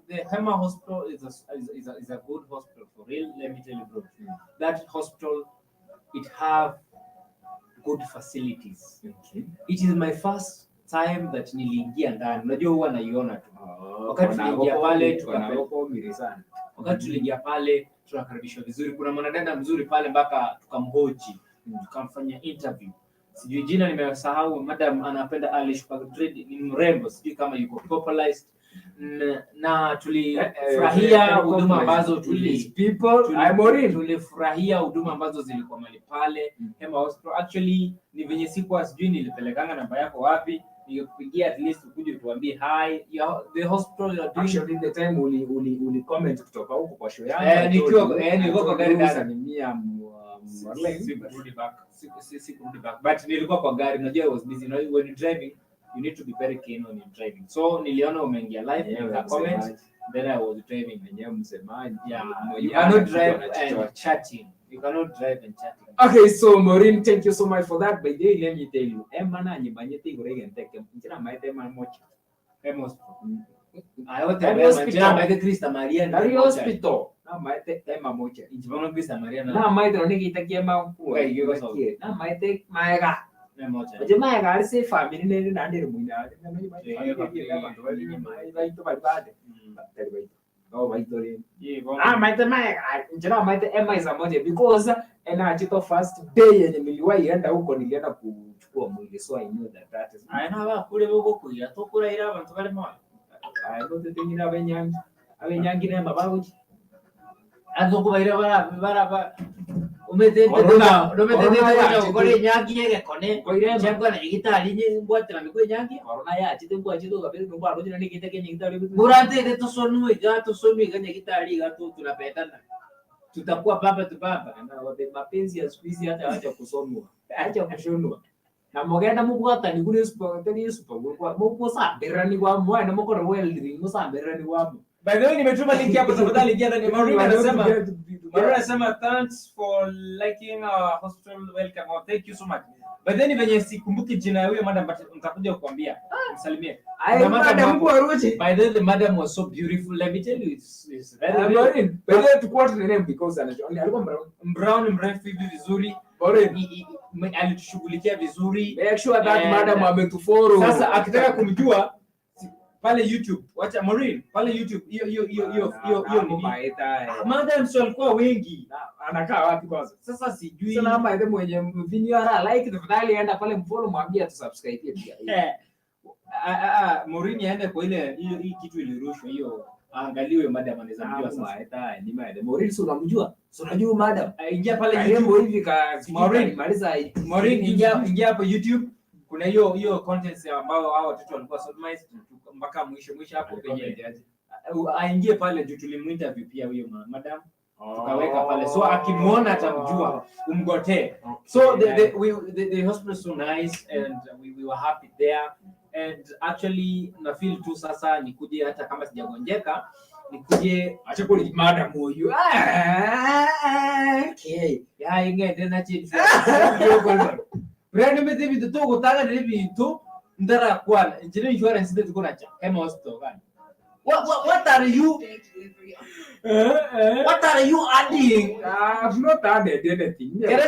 the Hema Hospital is a good hospital for real. Let me tell you, bro. That hospital, it have good facilities. It is my first time that niliingia ndani. Unajua huwa naiona tu. Wakati tuliingia pale, Wakati tuliingia pale tunakaribishwa vizuri. Kuna mwanadada mzuri pale mpaka tukamhoji, tukamfanyia interview. Sijui jina nimesahau, madam anapenda Alish Madrid, ni mrembo, sijui kama yuko popularized na tulifurahia huduma ambazo tulifurahia huduma ambazo zilikuwa mahali pale Hema Hospital. Actually ni venye sikuwa sijui nilipelekanga namba yako wapi, ningekupigia at least ukuje utuambie hi. The hospital you are doing. Actually, the time uli comment kutoka huko kwa show yangu. Eh, nilikuwa kwa gari ndani. Salimia Marlene. Sikurudi back. Sikurudi back. But nilikuwa kwa gari, unajua I was busy. You know, when you're driving, you need to be very keen when you're driving. So niliona umeingia live, Mwenyewe nika comment, msemaji. then I was driving. Mwenyewe msemaji. Yeah, Mwenyewe you cannot anakuja drive anajichocha. and chatting. You cannot drive and chatting. Okay, so Maureen, thank you so much for that. By the way, let me tell you, Emma na nyibanyete igore gente njira maite ma mocha. Hema Hospital. Ayote Hema Hema Hospital. Jina maite Krista Maria. Dari hospital. Na maite Emma mocha. Injibano Krista Maria na Na maite no nigita ema ku. Wai, gigo so. Na maite maega. na mocha. Oje maega ari se family ne na ndiri muina. Na maite Yeah, family na bantu bari baito bari bade. Bari baito. Oh, baito ri. Yeah, bon. Ah, maite maega. Njira maite Emma is a moja because ena achito first day yenye niliwahi enda huko nilienda kuchukua mwili, so I know that that is Aya na bakure bogokuira tokuraira abantu bari moyo. agotetenyira abenyangi, abenyangi nemba bagochi Azokubaira bara bara ba Corona- Umetete corona ya gukora enyangi egekone Koirema. chengona nyagitari ngwatira mikwe enyangi Corona yachite ngwachite kabisa ngwarojina nikite kenya gitari. murantete tusonwe iga tusonwe iga nyagitari iga tu tunapendana tutakuwa baba tu baba. Na mapenzi ya siku hizi hata acha kusomwa, acha kushonwa. Na mugenda mubwatani kuri super teri super mukusambirani kwa mwana mukora welding musambirani kwa. By the way, nimetuma link hapo, tafadhali ingia ndani. Maureen anasema Maureen anasema thanks for liking our hospital welcome. Oh, thank you so much. But then venye sikumbuki jina ya huyo madam, but nitakuja kukuambia. Msalimie. Ai Kuna madam madam hapo. mwaruchi. By the way, the madam was so beautiful. Let me tell you, it's very, very Maureen, by the way to quote the name because alikuwa brown. Brown mrefu hivi vizuri. Maureen, Alitushughulikia vizuri. make sure that And- madam ametufollow. Sasa akitaka kumjua pale YouTube, wacha Maureen pale YouTube hiyo hiyo hiyo hiyo hiyo hiyo nini? Maeta. Madam sio alikuwa wengi. Anakaa wapi kwanza? Sasa sijui. Sasa ama ile mwenye mvinyo ara like tafadhali enda pale mfollow mwambie atusubscribe pia. Eh, Maureen aende kwa ile hiyo hii kitu ilirushwa hiyo, aangalie huyo madam anaweza mjua sasa. Maeta ni madam. Maureen si unamjua? Si unajua madam? Ingia pale Karembo YouTube. hivi ka Maureen. maliza. Maureen, ingia hapo YouTube. Kuna hiyo hiyo contents ambayo hao watoto walikuwa sodomized mpaka mwisho mwisho hapo penye aingie pale juu tulimuinterview pia huyo madam tukaweka pale, so akimwona atamjua, umgotee. So the hospital is so nice and we were happy there and actually na feel tu sasa nikuje hata kama sijagonjeka nikuje Acha kuli madam huyu. Okay. ya ingende na chintu brand mete bintu tugutanga nire bintu ndarakwana njire insurance ndeti kunacha kema hospital gani what are you what are you adding? I've not added anything. Kere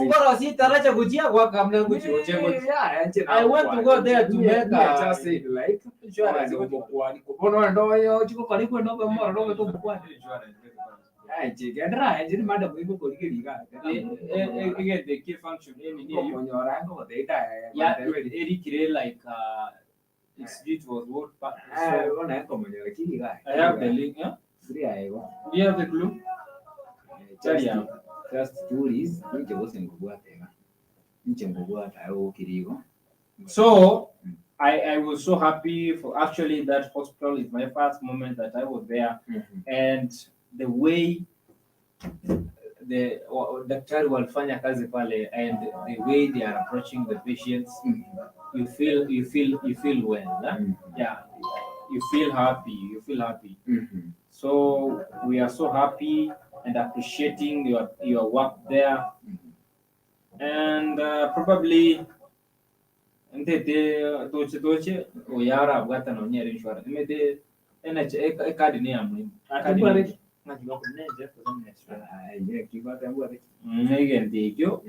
ngoro si taracha kujia kwa kamna nguchi ochengo. I want to go there to make a- just said like Insurance. Kubono ndo chiko karibu ndo moro ndo to kwa. Ai chigendra ai madam iko koligiriga. Again, the key function nini hiyo Konyora ngo data. ya erikire like it's it was what but so Ona komonyora kiriga. I have the link, yeah? Kiriga. Do you have the clue? Just Yeah. just tourist nje bose ngubwatega. Nje ngubwata ayo kirigo. So I was so happy for actually that hospital is my first moment that I was there, and the way the daktari walifanya kazi pale and the way they are approaching the patients, you feel well, eh? Yeah, you feel happy, you feel happy. So we are so happy and appreciating your work there and probably ntete toche toche oyara bwata no nyere insurance mete NH ekadi ni ya muhimu. Kadi ni- egento ekio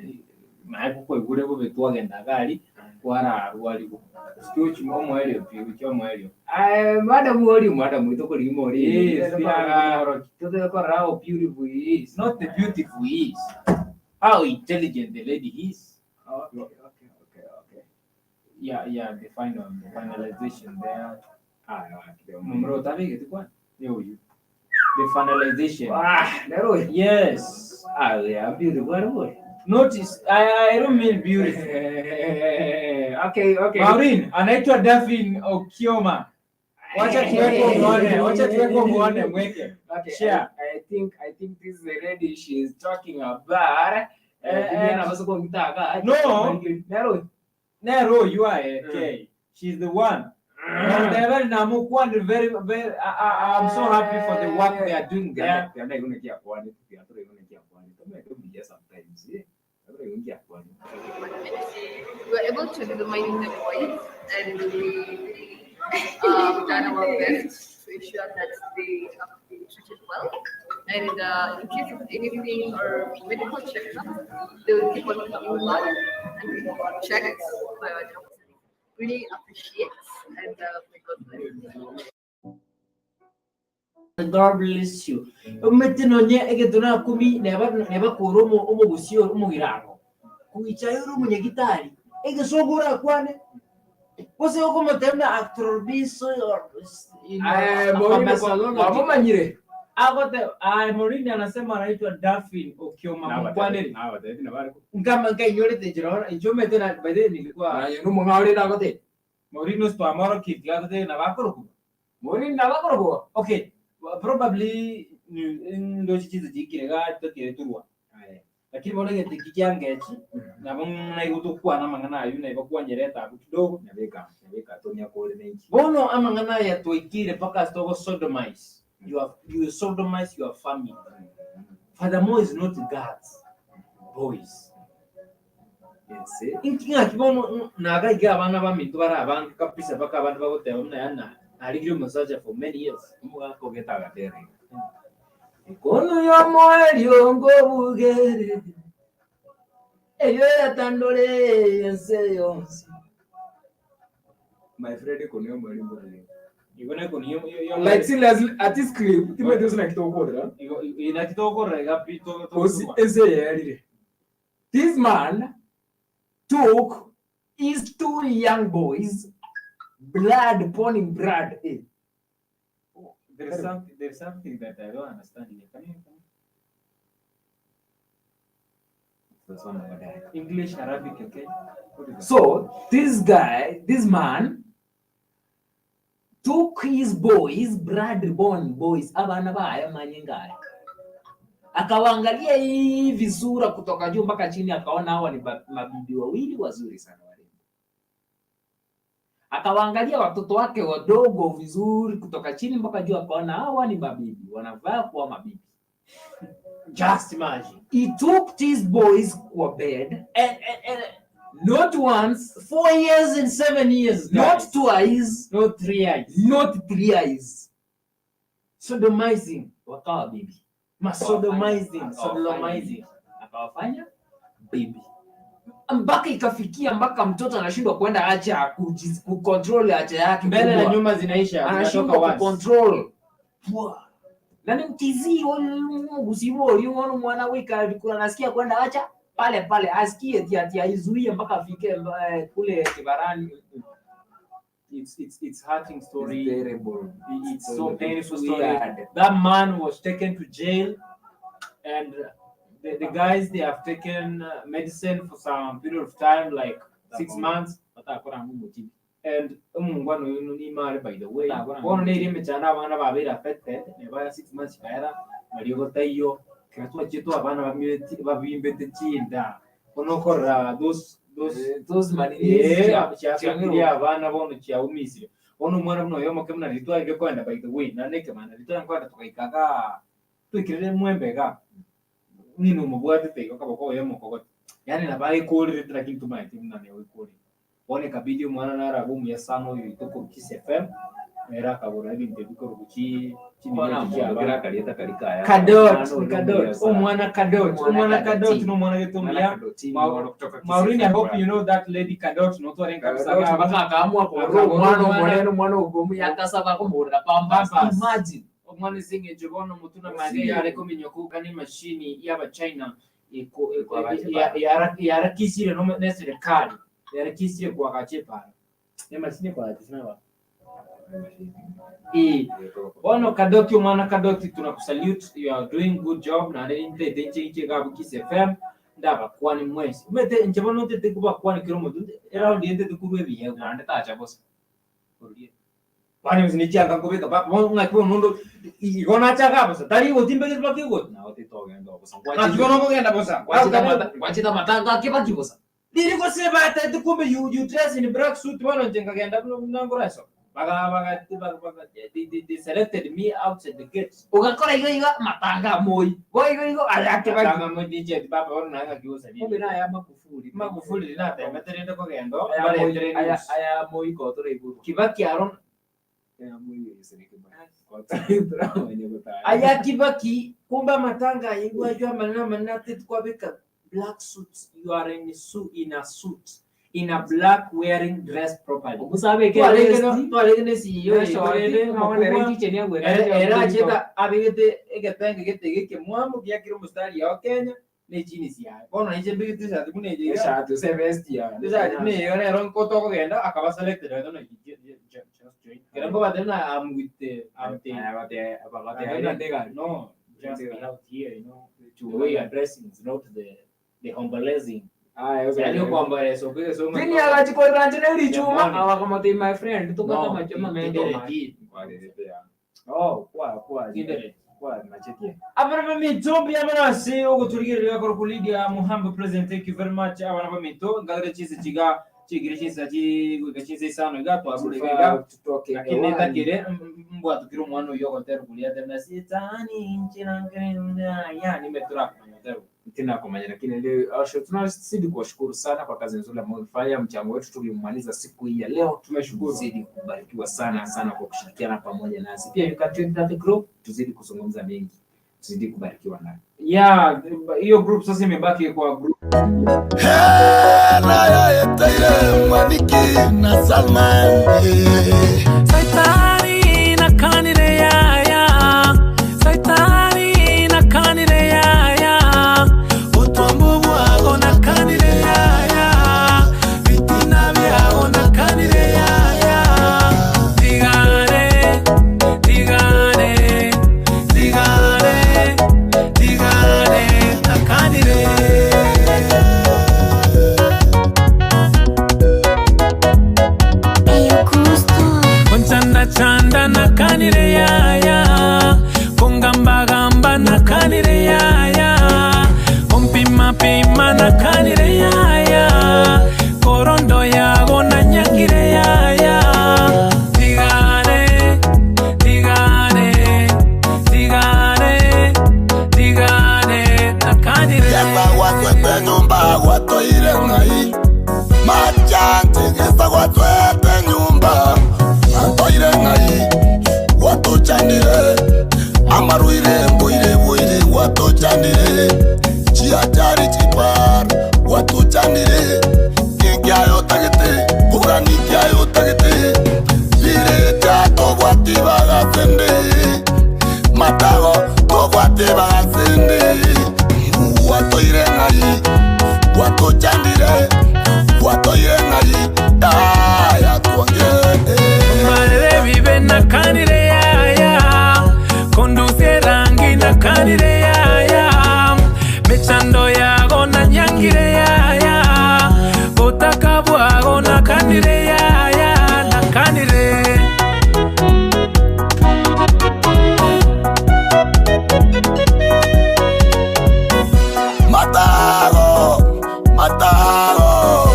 naye kukoigure bobe twagenda gari kwararwarigo sikiochi omwerio pi wiki omwerio. Madam ori madam itokorima ori. Yes, yeah. Tutekora how beautiful he is. Not the beautiful he is, how intelligent the lady is. Okay. Yeah, the final the finalization there. Ah, Mumro tabigete kwa yo you the finalization. Ah, lero. Yes. Ah, yeah, beautiful boy. Notice I don't mean beautiful. Okay. Maureen anaitwa Daphne Okioma. Wacha tuweke muone, wacha tuweke muone mweke. Okay, Share. I think this is the lady she is talking about. No. Nero. Nero, you are okay. She's the one. And they're very Namukwan, very, very. I'm so happy for the work they are doing there. Sometimes. We were able to determine the voice and we done our best to ensure that they have been treated well. And in case of anything or medical checkups, they will keep on coming back and be checked by our doctors. Really appreciate and may God bless. God bless you. Umete nonye egetuna kumi neba neba koro omo omogusio omogirano. Kuichayo ru munyagitari. Egesogora kwane. Bose okomotemna actorbiso. Wamumanyire. Agote Maureen anasema anaitwa Daphne Okioma Mukwaneri. Ngama nkainyorete njira njomete na by the way nilikuwa Ayo numung'aore nagote. Maureen usipamoro kitlagote na bakoro. Maureen nabakorogo. Okay, well, probably ndo chichizo chikirega tokireturwa. Lakini bona gete kikyangechi nabo naigutukwana mang'ana ayu naibakwanyereta abu kidogo. Nyabeka, nyabeka tonya kore nenki. Bono amang'ana aya twaikire mpaka stogo sodomize. You sodomize your family. Furthermore is not God's boys. Yes. Inkinga kibono nagaiga abana baminto bara abange kabisa mpaka abandu bagoteba muna yana arigire omusacha for many years. Omugaka ogetaga tere. Kono yo moerio ngobugere. Eyo yatandore ense yonsi. My friend kono yo moerio ngobugere. Igone koni yo yo Like seriously at this clip timete usina kitokora. Ina kitokora igapito Osi ese yerire. This man took his two young boys blood pouring blood. Eh. There is something that I don't understand here. Can you English, Arabic, okay? What is that? So this guy, this man took his boys, blood-born boys, abana baya manyingaya. Akawaangalia hivi sura kutoka juu mpaka chini, akaona hawa ni mabibi wawili wazuri sana warembo. Akawaangalia watoto wake wadogo vizuri kutoka chini mpaka juu, akaona hawa ni mabibi, wanavaa kuwa mabibi. Just imagine. He took these boys kwa bed And not once, 4 years and 7 years, not guys. twice, Not 3 years. not 3 years. Sodomizing. Wakawa bibi. Masodomizing. Akawafanya Sodomizing. Akawafanya bibi mpaka ikafikia mpaka mtoto anashindwa kwenda haja kucontrol haja yake Mbele na kubwa. nyuma zinaisha. Anashindwa Zinatoka once. kucontrol. Pwa. Na ni mtizii usibo yuona mwana wika anasikia kwenda haja pale pale asikie ati ati aizuie mpaka afike kule kibarani. It's hurting story. It's terrible. It's so painful story. Weird. That man was taken to jail, and the guys, they have taken medicine for some period of time, like 6 months. And umungwano yuno ni mali, by the way. Bono ne irime chana abana babere affected, ne baya 6 months kaera mariyo taiyo katwa chetu abana bamyeti babimbete chinda. Bono korra those Those money yeah, chiafikiria abana bono chiaumisire. Bono omwana buno oyomo kemuna ritwaire kwenda, by the way, naneke mana ritwaire kwenda tukaikaga twikirire mwembega nini umubwatete igo kaboko oyomo kogote yani nabagikurire lakini tumaete muna newikurire bono ikabidi omwana naraga omuya sana oyo itoko Kiss FM era akabura ebintu ebikorugu chi Kadot, Kadot, omwana Kadot, omwana Kadot nomwana getomia Maureen, I hope you know that lady Kadot, notware kabisa mpaka akaamua kuroa mwana omwanene omwana ogomu yakasaba kumurira pampas. Pampers. Imagine. Omwana singejo bono mutuna mage yare kominyokuka ni mashini y'abachina yarakisire no ne serikali yarakisire kwa kachepara ne mashini kwa kachepara. Bono Kadoti, omwana Kadoti, tunakusalute, you are doing good job na nte denche inche gabu Kiss FM ndabakwani mwesi mete nche bono tete kubakwani kiro mutu era ndiente tukurwe biyego Nande tacha bosa. Bani msinichanga kubika pa ngaki nondo igona chaka bosa tari gotimbeke pakigo Nawe titogenda bosa. ngaki gono kugenda bosa. Kwachita matanga akibaki bosa. Liri koseba tete kumbe you dress in black suit bono njenga genda nangora so baga baga baga baga they selected me outside the gate. Ugakora igo igo matanga moi. Go igo igo ayake baki. Tanga mo DJ baba bono nanga kiusa ni. Kumbe na ya Magufuli. Magufuli lina temeterende kugenda Aya baretere moi aya news. aya moi kotora iguru. Kibaki aron Aya moi iseneke ba. Kotora mwenye kutaya. Aya Kibaki kumba matanga igwajwa manana manana kwabika black suits, you are in a suit, in a suit, in a black wearing dress properly. Omusabe ke Twarege CEO era acheta abigete egetenge gete gike mwamu giakire mustari ya Kenya ne chini siaye bono nije mbigete shati mune je Eshati usevesti ya. shati mune yo nero nkoto kugenda akaba selected I don't know. Just join. Kirango batena I'm with the I'm the no, just be out here, you know. The way you are dressing is not the humbling. Yani kwamba so kwa so Vini agachikorera lichuma Jamani. awakamati my friend tukata No, machoma kindere mendo. ki Oh, kwa kwa kindere. kwa machetie. Abana bamitumbi abana basi okutuligerera koro kulidia Muhambo president, thank you very much. Abana bamito ngagire chise chiga chigire chisa chigwika chise isano iga twabulega Tutoke. lakini takire mbwatukire omwana oyo ogotera kulia tena sitani nchirangirenda yani metura kumanya Tena kumanya, lakini leo tunazidi kuwashukuru sana kwa kazi nzuri ambayo mfanya. Mchango wetu tulimaliza siku hii ya leo, Tumeshukuru. tuzidi kubarikiwa sana sana kwa kushirikiana pamoja nasi. Pia you can join that group, tuzidi kuzungumza mengi, tuzidi kubarikiwa nayo. Yeah, hiyo group sasa imebaki kwa group. Hela yeteire Mwaniki na Salma. Saitani nakanire yaya, Saitani nakanire yaya, utombo bwago nakanire yaya, bitina byago nakanire yaya. Tigane, tigane, tigane, tigane nakanire. Chanda chanda nakanire yaya, kongamba gamba nakanire yaya, ompima pima nakanire yaya, korondo yago nanyangire yaya. Tigane, tigane, tigane, tigane nakanire. Gesa gwatwete nyumba gwatoire ngai machanti gesa gwatwete nyumba gwatoire ngai gwatuchandire amaruire mbuire buire gwatuchandire chiachari chipar gwatuchandire kingiayo tagete kuranikiayo tagete bire chato gwatibagasende matago togwatibagasende watoire ngai watuchandire watoire ngai daya tuonge. Marere vive nakanire yaya, conduce rangi nakanire yaya, mechando yago nanyangire yaya, botaka bwago nakanire yaya, nakanire. Matago matago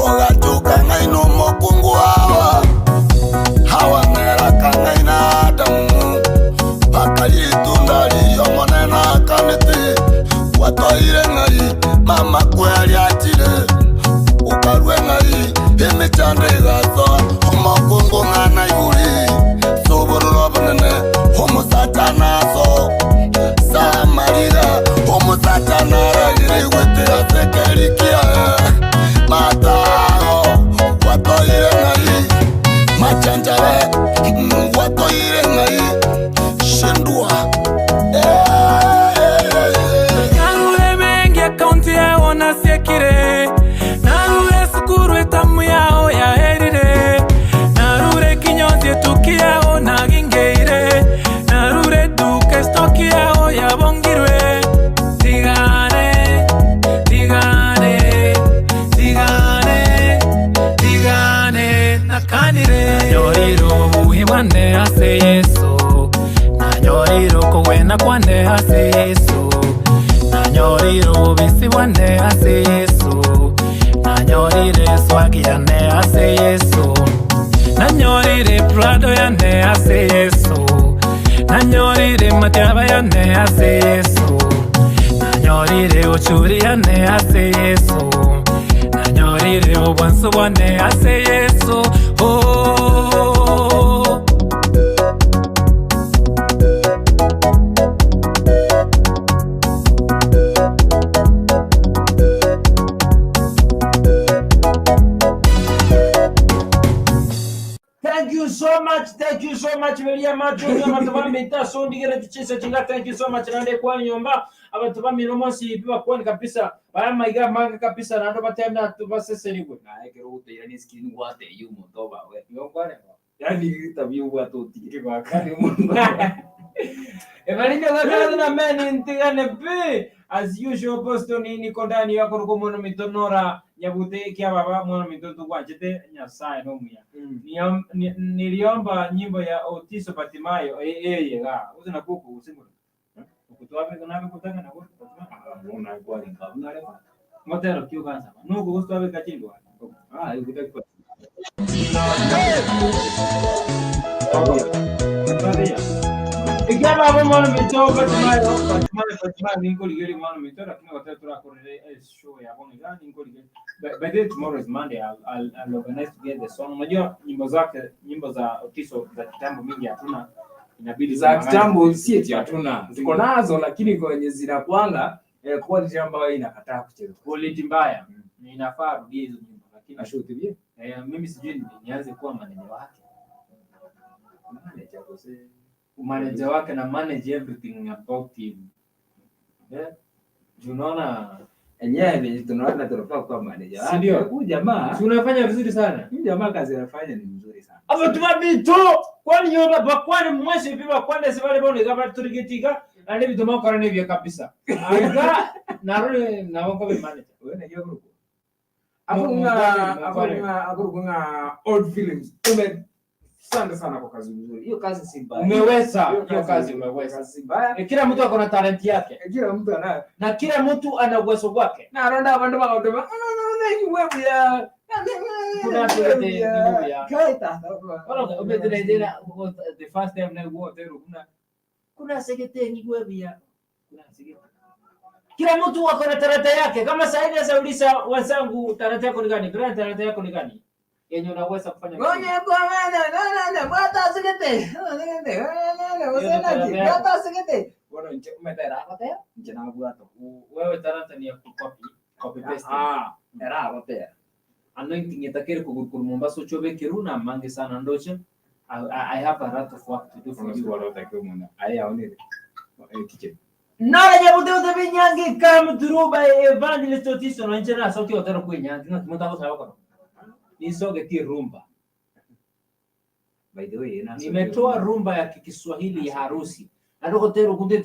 ogatuka ngai no mokungu hawa hawa ng'eraka ngai na Adamu bakalitunda liliomonena kanete watoire ngai mama kweliatire ukarwe ngai emichando igaso omokungu ng'ana iguri subururo bunene omusacha naso samarira omusacha naragire gwetera sekerikia matago watoire ngai machanjare watoire ngai shindwa. Narure mengi akaunti yao nasiekire, narure sukuru etamu yao yaherire, narure kinyonzi etuki yao nagingeire, narure duka estoki yao yabongirwe. Tigane, tigane, tigane, tigane nakanire. Nanyoriro buhi bwane ase Yesu, nanyoriro kowena kwane ase Yesu, nanyoriro bisi bwane ase Yesu, nanyorire swagi yane ase Yesu, nanyorire prado yane ase Yesu, nanyorire matiaba yane ase Yesu, nanyorire ochuri yane ase Yesu, nanyorire obwansu bwane ase Yesu. Oh. Thank you so much, thank you so much Belia Macho abantu bamita sondigera tuchisa chinga, thank you so much nande kwa nyomba abantu bamino mosi biba kwani kabisa bayamaiga manga kabisa nando batemna tubaseseriwe Naye kero uteira ni skin gwate yumo toba we. yongwane. Yani tabia ubwatotigire gwakani muno. Evalinda gakana na meni ntigane pe as usual posto ni niko ndani yako ruko mwana mitonora nyabute kia baba mwana mitoto gwanjete nyasaye no muya. Niliomba nyimbo ya Otiso Batimayo eye ga uzina kuku usimura ukutwabe nabe kutanga na kuku Bona kwari ngabunare. motero kyo kansa nuko gustwabe kachindwa. Ah, ikutaki. Ikia baba mwana mito Batimayo Batimayo Batimayo ninko ligeri mwana mito lakini wakati turakorere show ya bono ga ninko ligeri. By the way, tomorrow is Monday. I'll organize to get the song. Unajua nyimbo zake, nyimbo za Otiso za kitambo mingi hatuna, inabidi Za tung'ang'ane. kitambo si eti hatuna, tuko nazo, lakini kwenye zinakuanga quality ambayo inakataa kucheza. Quality mbaya. Inafaa arudie hizo nyimbo lakini Nashuti bien. Mimi sijui nianze kuwa manager wake. Manager kose. Manager wake na manage everything about him. Yeah. Unaona Enyewe venye tunaona tunafaa kuwa manager Si ndio? wake. Huyu jamaa, si unafanya vizuri sana. huyu jamaa kazi anafanya ni mzuri sana. Aba tubabito kwani yoba bakwani mwese bi bakwani sibale bone gaba turigitika andi bituma kora nebyo kabisa. Aga naruri nabo ko be manager. Wewe unajua kuruku. Mungane. Akurunga old films. Ume asante sana kwa kazi nzuri. Hiyo kazi si mbaya. Umeweza hiyo kazi umeweza. Kazi si mbaya. Kila mtu ako na talent yake Kila mtu anayo. na kila mtu ana uwezo wake. Na ronda abandu bakatema no no no wewe ya. Kuna sete ni ya. Kaita. Wala umetelezera the first time na wote kuna sekete ni gwebia. Kuna sekete. Kila mtu ako na talanta yake. Kama sasa hivi sauliza wenzangu talanta yako ni gani? Brian, talanta yako ni gani? Yenye unaweza kufanya. Ngonya kwa mana na na na mwata sekete. Sekete. Usenaki. Mwata sekete. Bora nje umetera kote. Nje na bwato. Wewe talanta ni ya kucopy, copy paste. Ah, era kote. Anointing itakiri kugurukuru Mombasa uchobe kiruna mangi sana ndoche. I have a lot of work to do for you. Nara nyabute ute binyangi come through by Evangelist Otiso na nchena sauti otero kwenyangi na kimota ko sawa kono. Nisoge ti rumba. By the way, Nimetoa rumba ya Kiswahili ya harusi. Narokotero kunde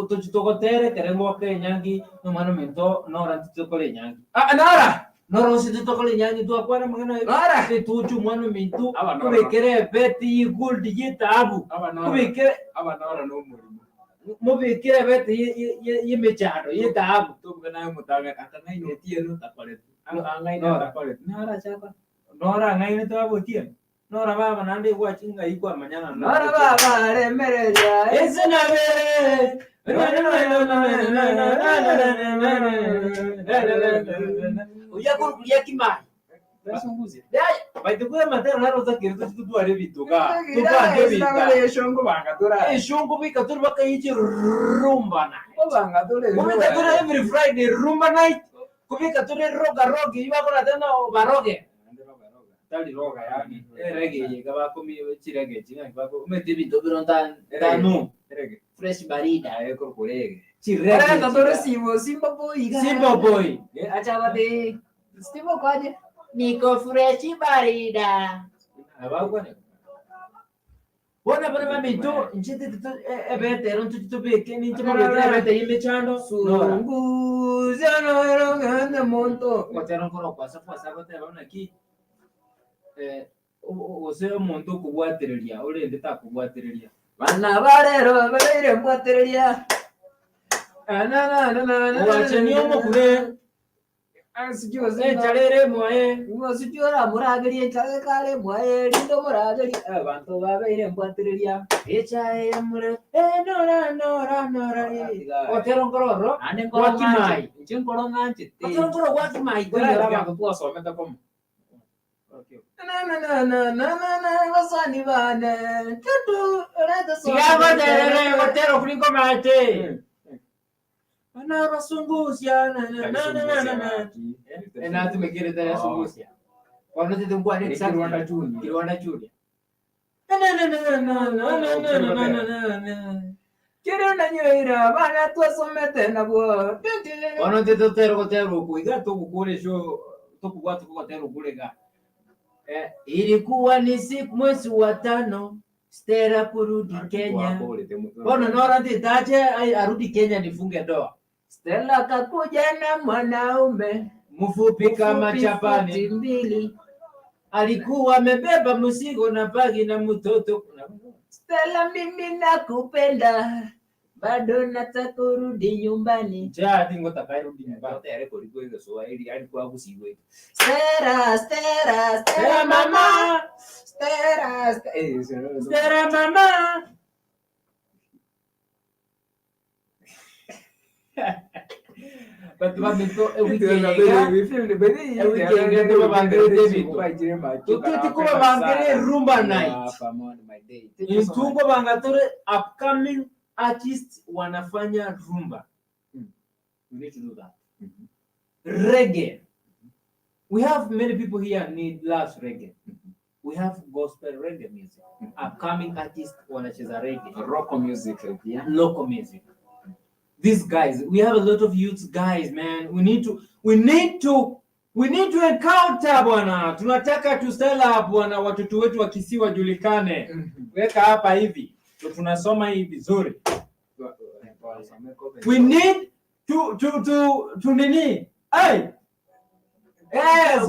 tochitokotere terengo ke nyangi no mano mento no rantitokole nyangi. Ah, nara. No rositokole nyangi tu akwana mangana Nara. tuchu mwana mintu Aba nora. kubikere beti gold yitabu Aba nora. kubikere Aba nora no murimo. mubikire beti yimichando yitabu Tubuke nayo mutame atang'aine tieno takoret. Ang'aine Nora. takoret. Nara chapa. nora ng'aine twabotie nora baba nande gwachinga ikwa manyana Nora baba remereria. Esinabere uyakurukuria kimai Tasunguzia. baitikuya matero narozakire tuchitutware bituka tupange bita Eshongo banga tura. eshungu bika turi bakaichi rumba night Banga tura. kubika turi every Friday rumba night kubika turi roga rogi ibakora tena baroge tali roga yani erege yega bakomi chirege chinga bako umete bintu bironda tanu Erege. Fresh barida. Aye kurkurege. chirege Ora tore Simbo, Simba boy. Simba boy. Acha bate. Simbo kwaje? Niko fresh barida. Abakwane bona bana babito nchete ebete rontu tubeke ninche mabete ebete yimichando nora Sunguzia no ngana monto. kotero nkoro kwasa kwasa goteba naki ose omonto okobwatereria orende takobwatereria Bana barero barere mbwatereria. Na na na na na. owacheni omokure echarere mwae Sijui muragerie nchage kare mwae rindo muragerie abantu babeire mbwatereria. echae yamure nora nora nora otero nkororo Ane Gwakimai. Nche nkoro ng'anchete. otero nkoro gwakimai Koira abantu twasomete komo. Na na na na na na na basani bane. Tutu reta so. tigagoterere gotero kuliko mate ana basungusya na na na na na na enatumikire tare sungusia kono titungwa ni Kirwanda Junior. Kirwanda Junior. Na na na na na na na na na na na. Kirwanda nyoira bana twasomete nabwo. Kono titutero gotero kuiga tugukure sho tukugwa tukugotero kurega. Ilikuwa ni siku mwezi wa tano Stella kurudi Kenya. Bona nora nditaje arudi Kenya nifunge ndoa. Stella kakuja na mwanaume Mfupi kama mfupi chapani. futi mbili. Alikuwa amebeba mzigo na bagi na mtoto. Stella, mimi nakupenda, bado nataka kurudi nyumbani. Njaa tingo takarudi nyumbani. Stella, Stella, Stella Stella mama, mama, Stella, Stella mama. But wamito Tukiti kuba bangere rumba night. Intungo bangatore upcoming artists wanafanya rumba. We need to do that. Reggae. We have many people here need loves reggae. We have gospel reggae music. Upcoming artists wanacheza reggae. Rock music pia. Local music. These guys, we have a lot of youth guys, man. We need to encounter bwana. Tunataka tu sell up bwana, watoto wetu wa Kisii wajulikane. Weka hapa hivi. Ndio tunasoma hii vizuri. We need to nini? Hey! Eh,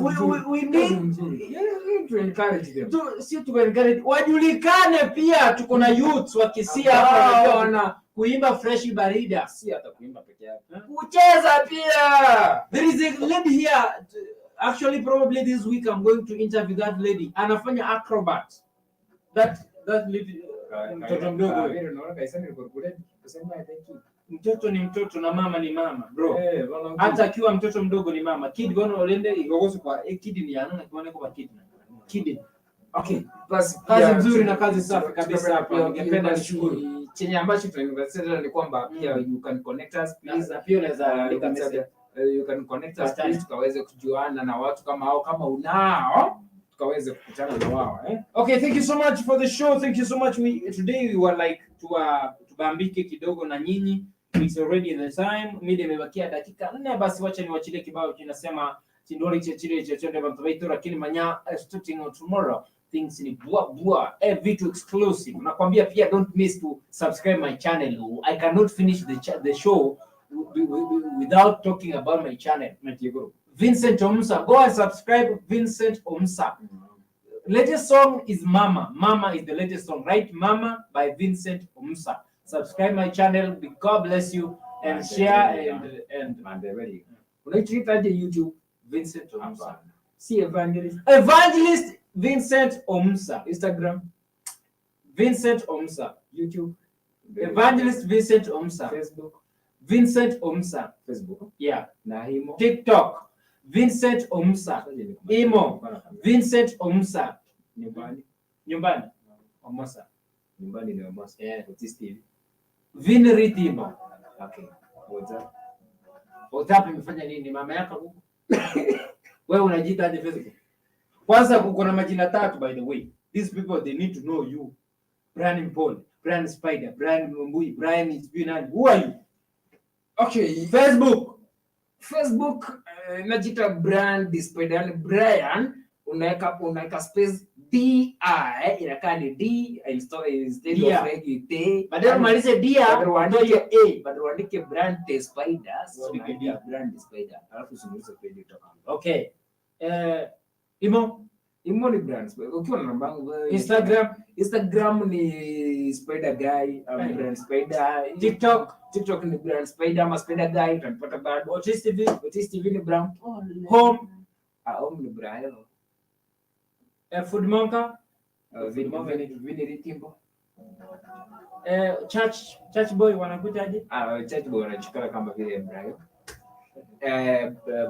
we need to encourage them. to si to encourage wajulikane pia. Tuko na youths wa Kisii hapa Ambao wanajua kuimba fresh barida. Si hata kuimba peke yake. Kucheza pia. There is a lady here, actually probably this week I'm going to interview that lady. Anafanya acrobat. That lady, mtoto mdogo huyo. Mtoto ni mtoto na mama ni mama, bro. Hata akiwa mtoto mdogo ni mama. Kid gono olende igogoso kwa kid ni anana kione kwa kid. Kid. Okay, basi Kazi pia nzuri na kazi safi kabisa hapa. pia Ningependa basi nishukuru. Chenye ambacho tunaangalia ni kwamba pia you can connect us please. Na pia unaweza andika message. You can connect us Patana. please, tukaweze kujuana na watu kama hao, kama unao tukaweze kukutana na wao, eh? Okay, thank you so much for the show. Thank you so much. We today we were like tubambike kidogo na nyinyi. It's already the time. Mida imebakia dakika 4, basi wacha niwachilie kibao kinasema chindori chechile chechende bantu baitu, lakini manya starting on tomorrow things ni bua bua, vitu exclusive. Nakwambia pia don't miss to subscribe my channel. I cannot finish the show without talking about my channel. Vincent Omsa. Go and subscribe Vincent Omsa. Latest song is Mama. Mama is the latest song, right? Mama by Vincent Omsa. Subscribe my channel. God bless you and share and Mandebeli. Unaitwitaje YouTube? Vincent Omsa. Hapana. Si evangelist. Evangelist Vincent Omsa. Instagram, Vincent Omsa. YouTube, Evangelist Vincent Omsa. Facebook, Vincent Omsa. Facebook Yeah. na Imo. TikTok. Vincent Omsa. Imo. Vincent Omsa. Nyumbani. Nyumbani. Omosa. Nyumbani ni Omosa. Yeah. Otis TV. Vinry Timo. Okay. WhatsApp. WhatsApp imefanya nini? Mama yako huko? Wewe unajiita aje Facebook? Kwanza kuko na majina tatu, by the way. These people, they need to know you. Brian Paul, Brian Spider, Brian Mbui, Brian sijui nani. Who are you? Okay. Facebook. Facebook, najita Brian the Spider, yani Brian unaweka space D I, inakaa ni D instead Dia. of regi T. Badala umalize dia, Badala uandike utoe A, badala uandike Brian the Spider, sasa Uandike unaandika Brian the Spider. Alafu usimuulize kweli utakaa. Okay. Imo. Imo ni Brian Spider. Ukiwa na namba yangu wewe- Instagram, Instagram ni Spider Guy, Brian Spider. TikTok, TikTok ni Brian Spider ama Spider Guy, utanipata bado. Otis TV, Otis TV ni Brian. Home, Ah, home ni Brian. Food Monka, Vini Ritimbo. Church Boy wanakuta aje? Ah, Church Boy wanachukua kama vile Brian.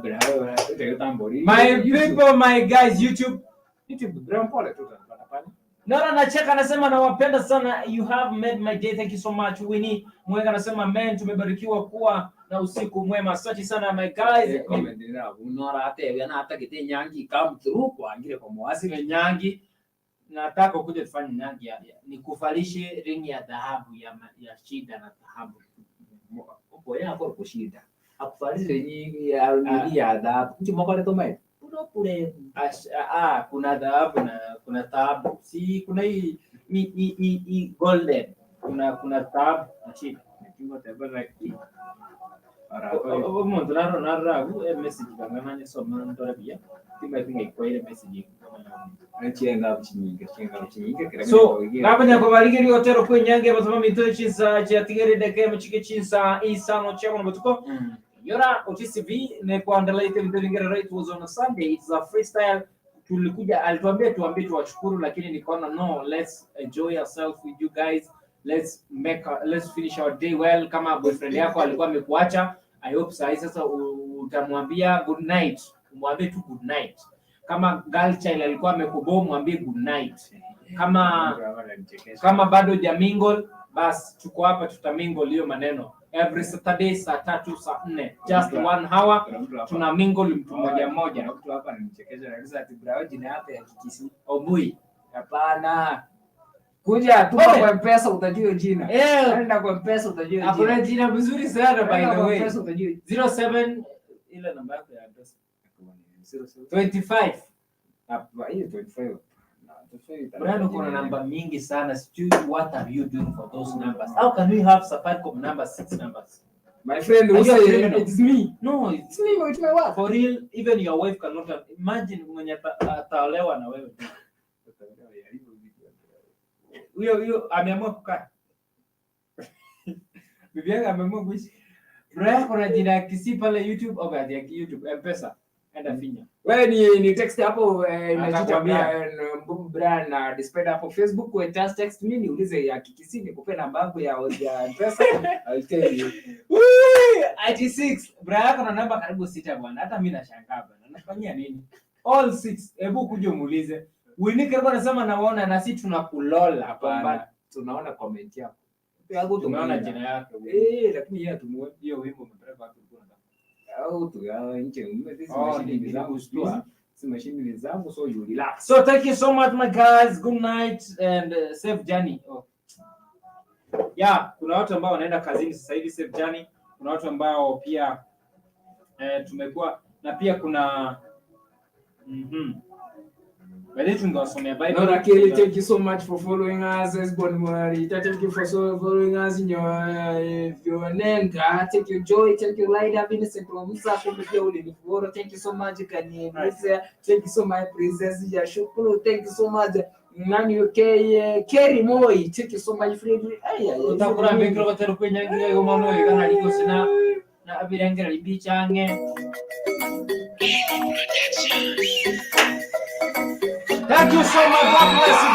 Brian, utakuta mbori. My YouTube. people, my guys, YouTube. YouTube, Brian Pole tu utanipata pale. Nora anacheka anasema nawapenda sana, you have made my day, thank you so much. Winnie Mwenga anasema man, tumebarikiwa kuwa na usiku mwema. Asante sana my guys. Comment na unora ate yana hata kite nyangi come through kwa angire kwa mwasi. Ni nyangi, nataka ukuje tufanye nyangi Nikuvalishe ringi ya dhahabu ya shida na dhahabu. Opo ya kwa kushida. Akufalishe nyingi ya nini ya dhahabu. Nchi mwaka leto mai. kule. Kuna dhahabu na kuna dhahabu. Si kuna hii hii golden. Kuna dhahabu na chini. Omuntu naro narabu message kangana soma ndora bia. Timba tinga ikwaire message. So ngabanya ko barigeri otero kwenyange basoma mito chinsa chatigere deke mchike chinsa isano chamo botuko. Yora OTCV ne kuandalia ile video nyingine right was on a Sunday. It's a freestyle. Tulikuja alituambia tuambie tuwashukuru, lakini nikaona no, let's enjoy ourselves with you guys. Let's finish our day well. Kama boyfriend yako alikuwa amekuacha, I hope sahi sasa utamwambia good night. Umwambie tu good night. Kama girl child alikuwa amekubo, mwambie good night. Kama bado jamingle, bas tuko hapa tutamingle hiyo maneno. Every Saturday saa 3 saa 4 just 1 hour tuna mingle mtu mmoja mmoja. Mtu hapa ananichekesha anauliza ati brao jina yako ya Kikisi. Obui. Hapana. Kuja tuma kwa M-Pesa utajua jina. Nenda kwa M-Pesa utajua jina. Hakuna jina mzuri sana by the way. M-Pesa utajua. 07 ile namba yako ya M-Pesa. 25. Hapa hiyo 25. Brian uko na namba mingi sana. Sijui what are you doing for those numbers? How can we have Safaricom number 6 numbers? My friend, Are you a say criminal? it's me. No, it's It's me, it's my wife. For real, even your wife cannot imagine mwenye ataolewa na wewe. Huyo ameamua kukaa. Bibi yangu ameamua kuishi. Brian kuna jina ya Kisii pale YouTube, au ya YouTube M-Pesa. Enda finya. Wewe ni text hapo inajiita Atakwambia. Brian Mbumu Brian na despite hapo Facebook we just text me niulize ya Kikisii nikupe namba yangu ya M-Pesa. I'll tell you. Wee, 86. Brian yako na namba karibu 6 bwana. Hata mimi nashangaa bwana. Nafanyia nini? All 6. Hebu kuja umuulize. Winnie Kergo anasema naona na sisi tunakulola. Hapana, tunaona comment yako. Yangu Tumeona jina yake. Lakini yeye tumuone. Hiyo wimbo umepeleka wapi ulikuwa unataka? Au tu ya nje ume this Oh, machine ni ni zangu nilikushtua. This machine ni zangu so you relax. So thank you so much my guys. Good night and safe journey. Oh. Yeah, kuna watu ambao wanaenda kazini sasa hivi safe journey. Kuna watu ambao pia tumekuwa na pia kuna By tungewasomea Bible. Nora Kelly, thank you so much for following us. Esbon Marita, thank you for so following us in your Nenga. Thank you Joy, thank you Laida, Vincent Musa, kumbe pia ulinifollow. Thank you so much Kanye Musa. Thank you so much Princess Yashukuru. Thank you so much Nani UK Kerry Moi. Thank you so much Freddy. Aya, Utakura mbikro batero kwenyangira yo mano igana liko sina na abirengera libichange. Thank you so much. God bless you.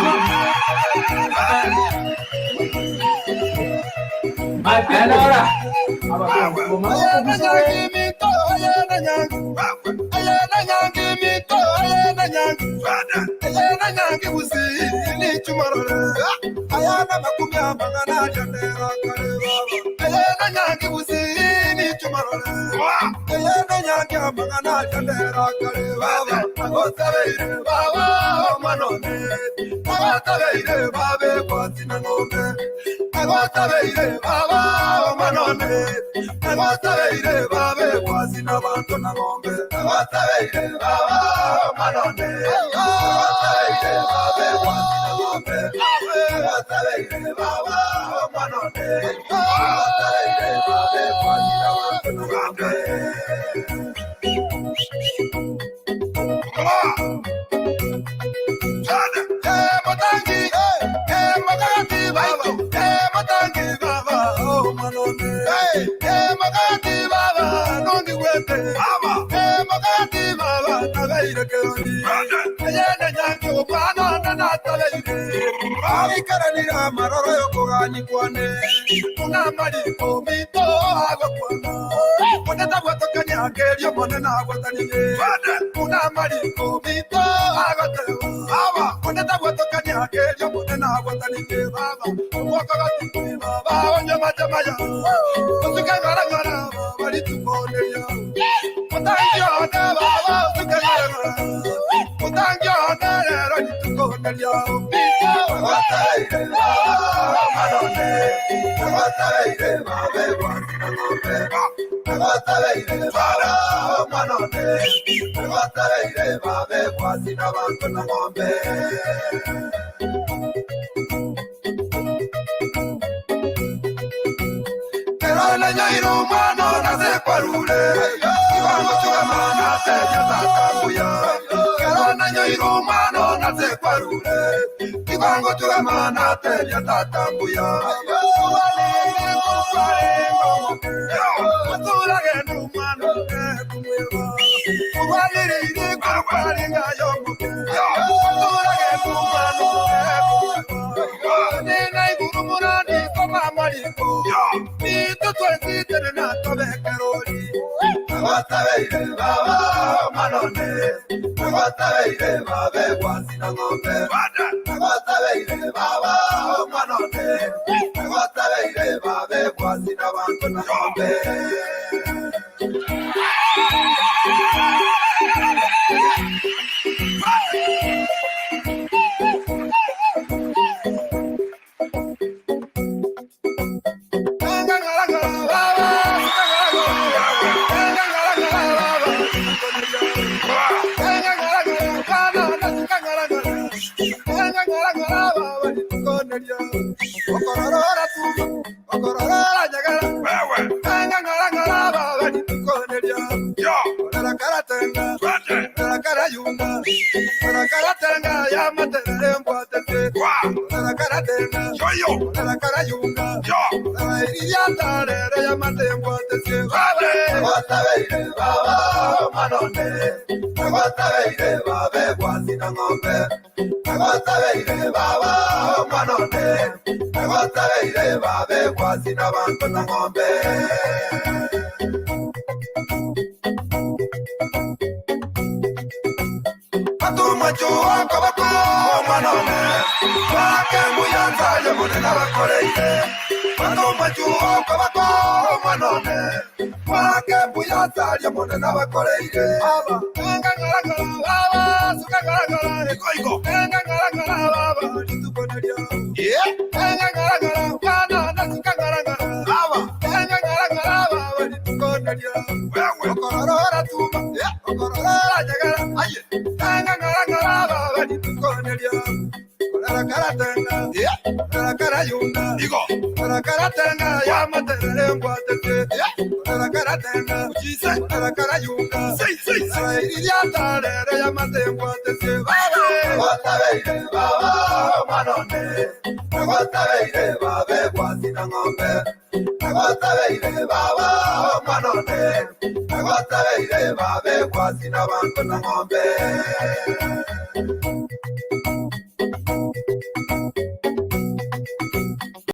My people. Nagotabeire baba mwanone Nagotabeire babe kwasina bantu na ng'ombe Kerona nyairo mwana nasekwarure Ibango chugamana teja tatambuya Kerona nyairo mwana nasekwarure Ibango chugamana teja tatambuya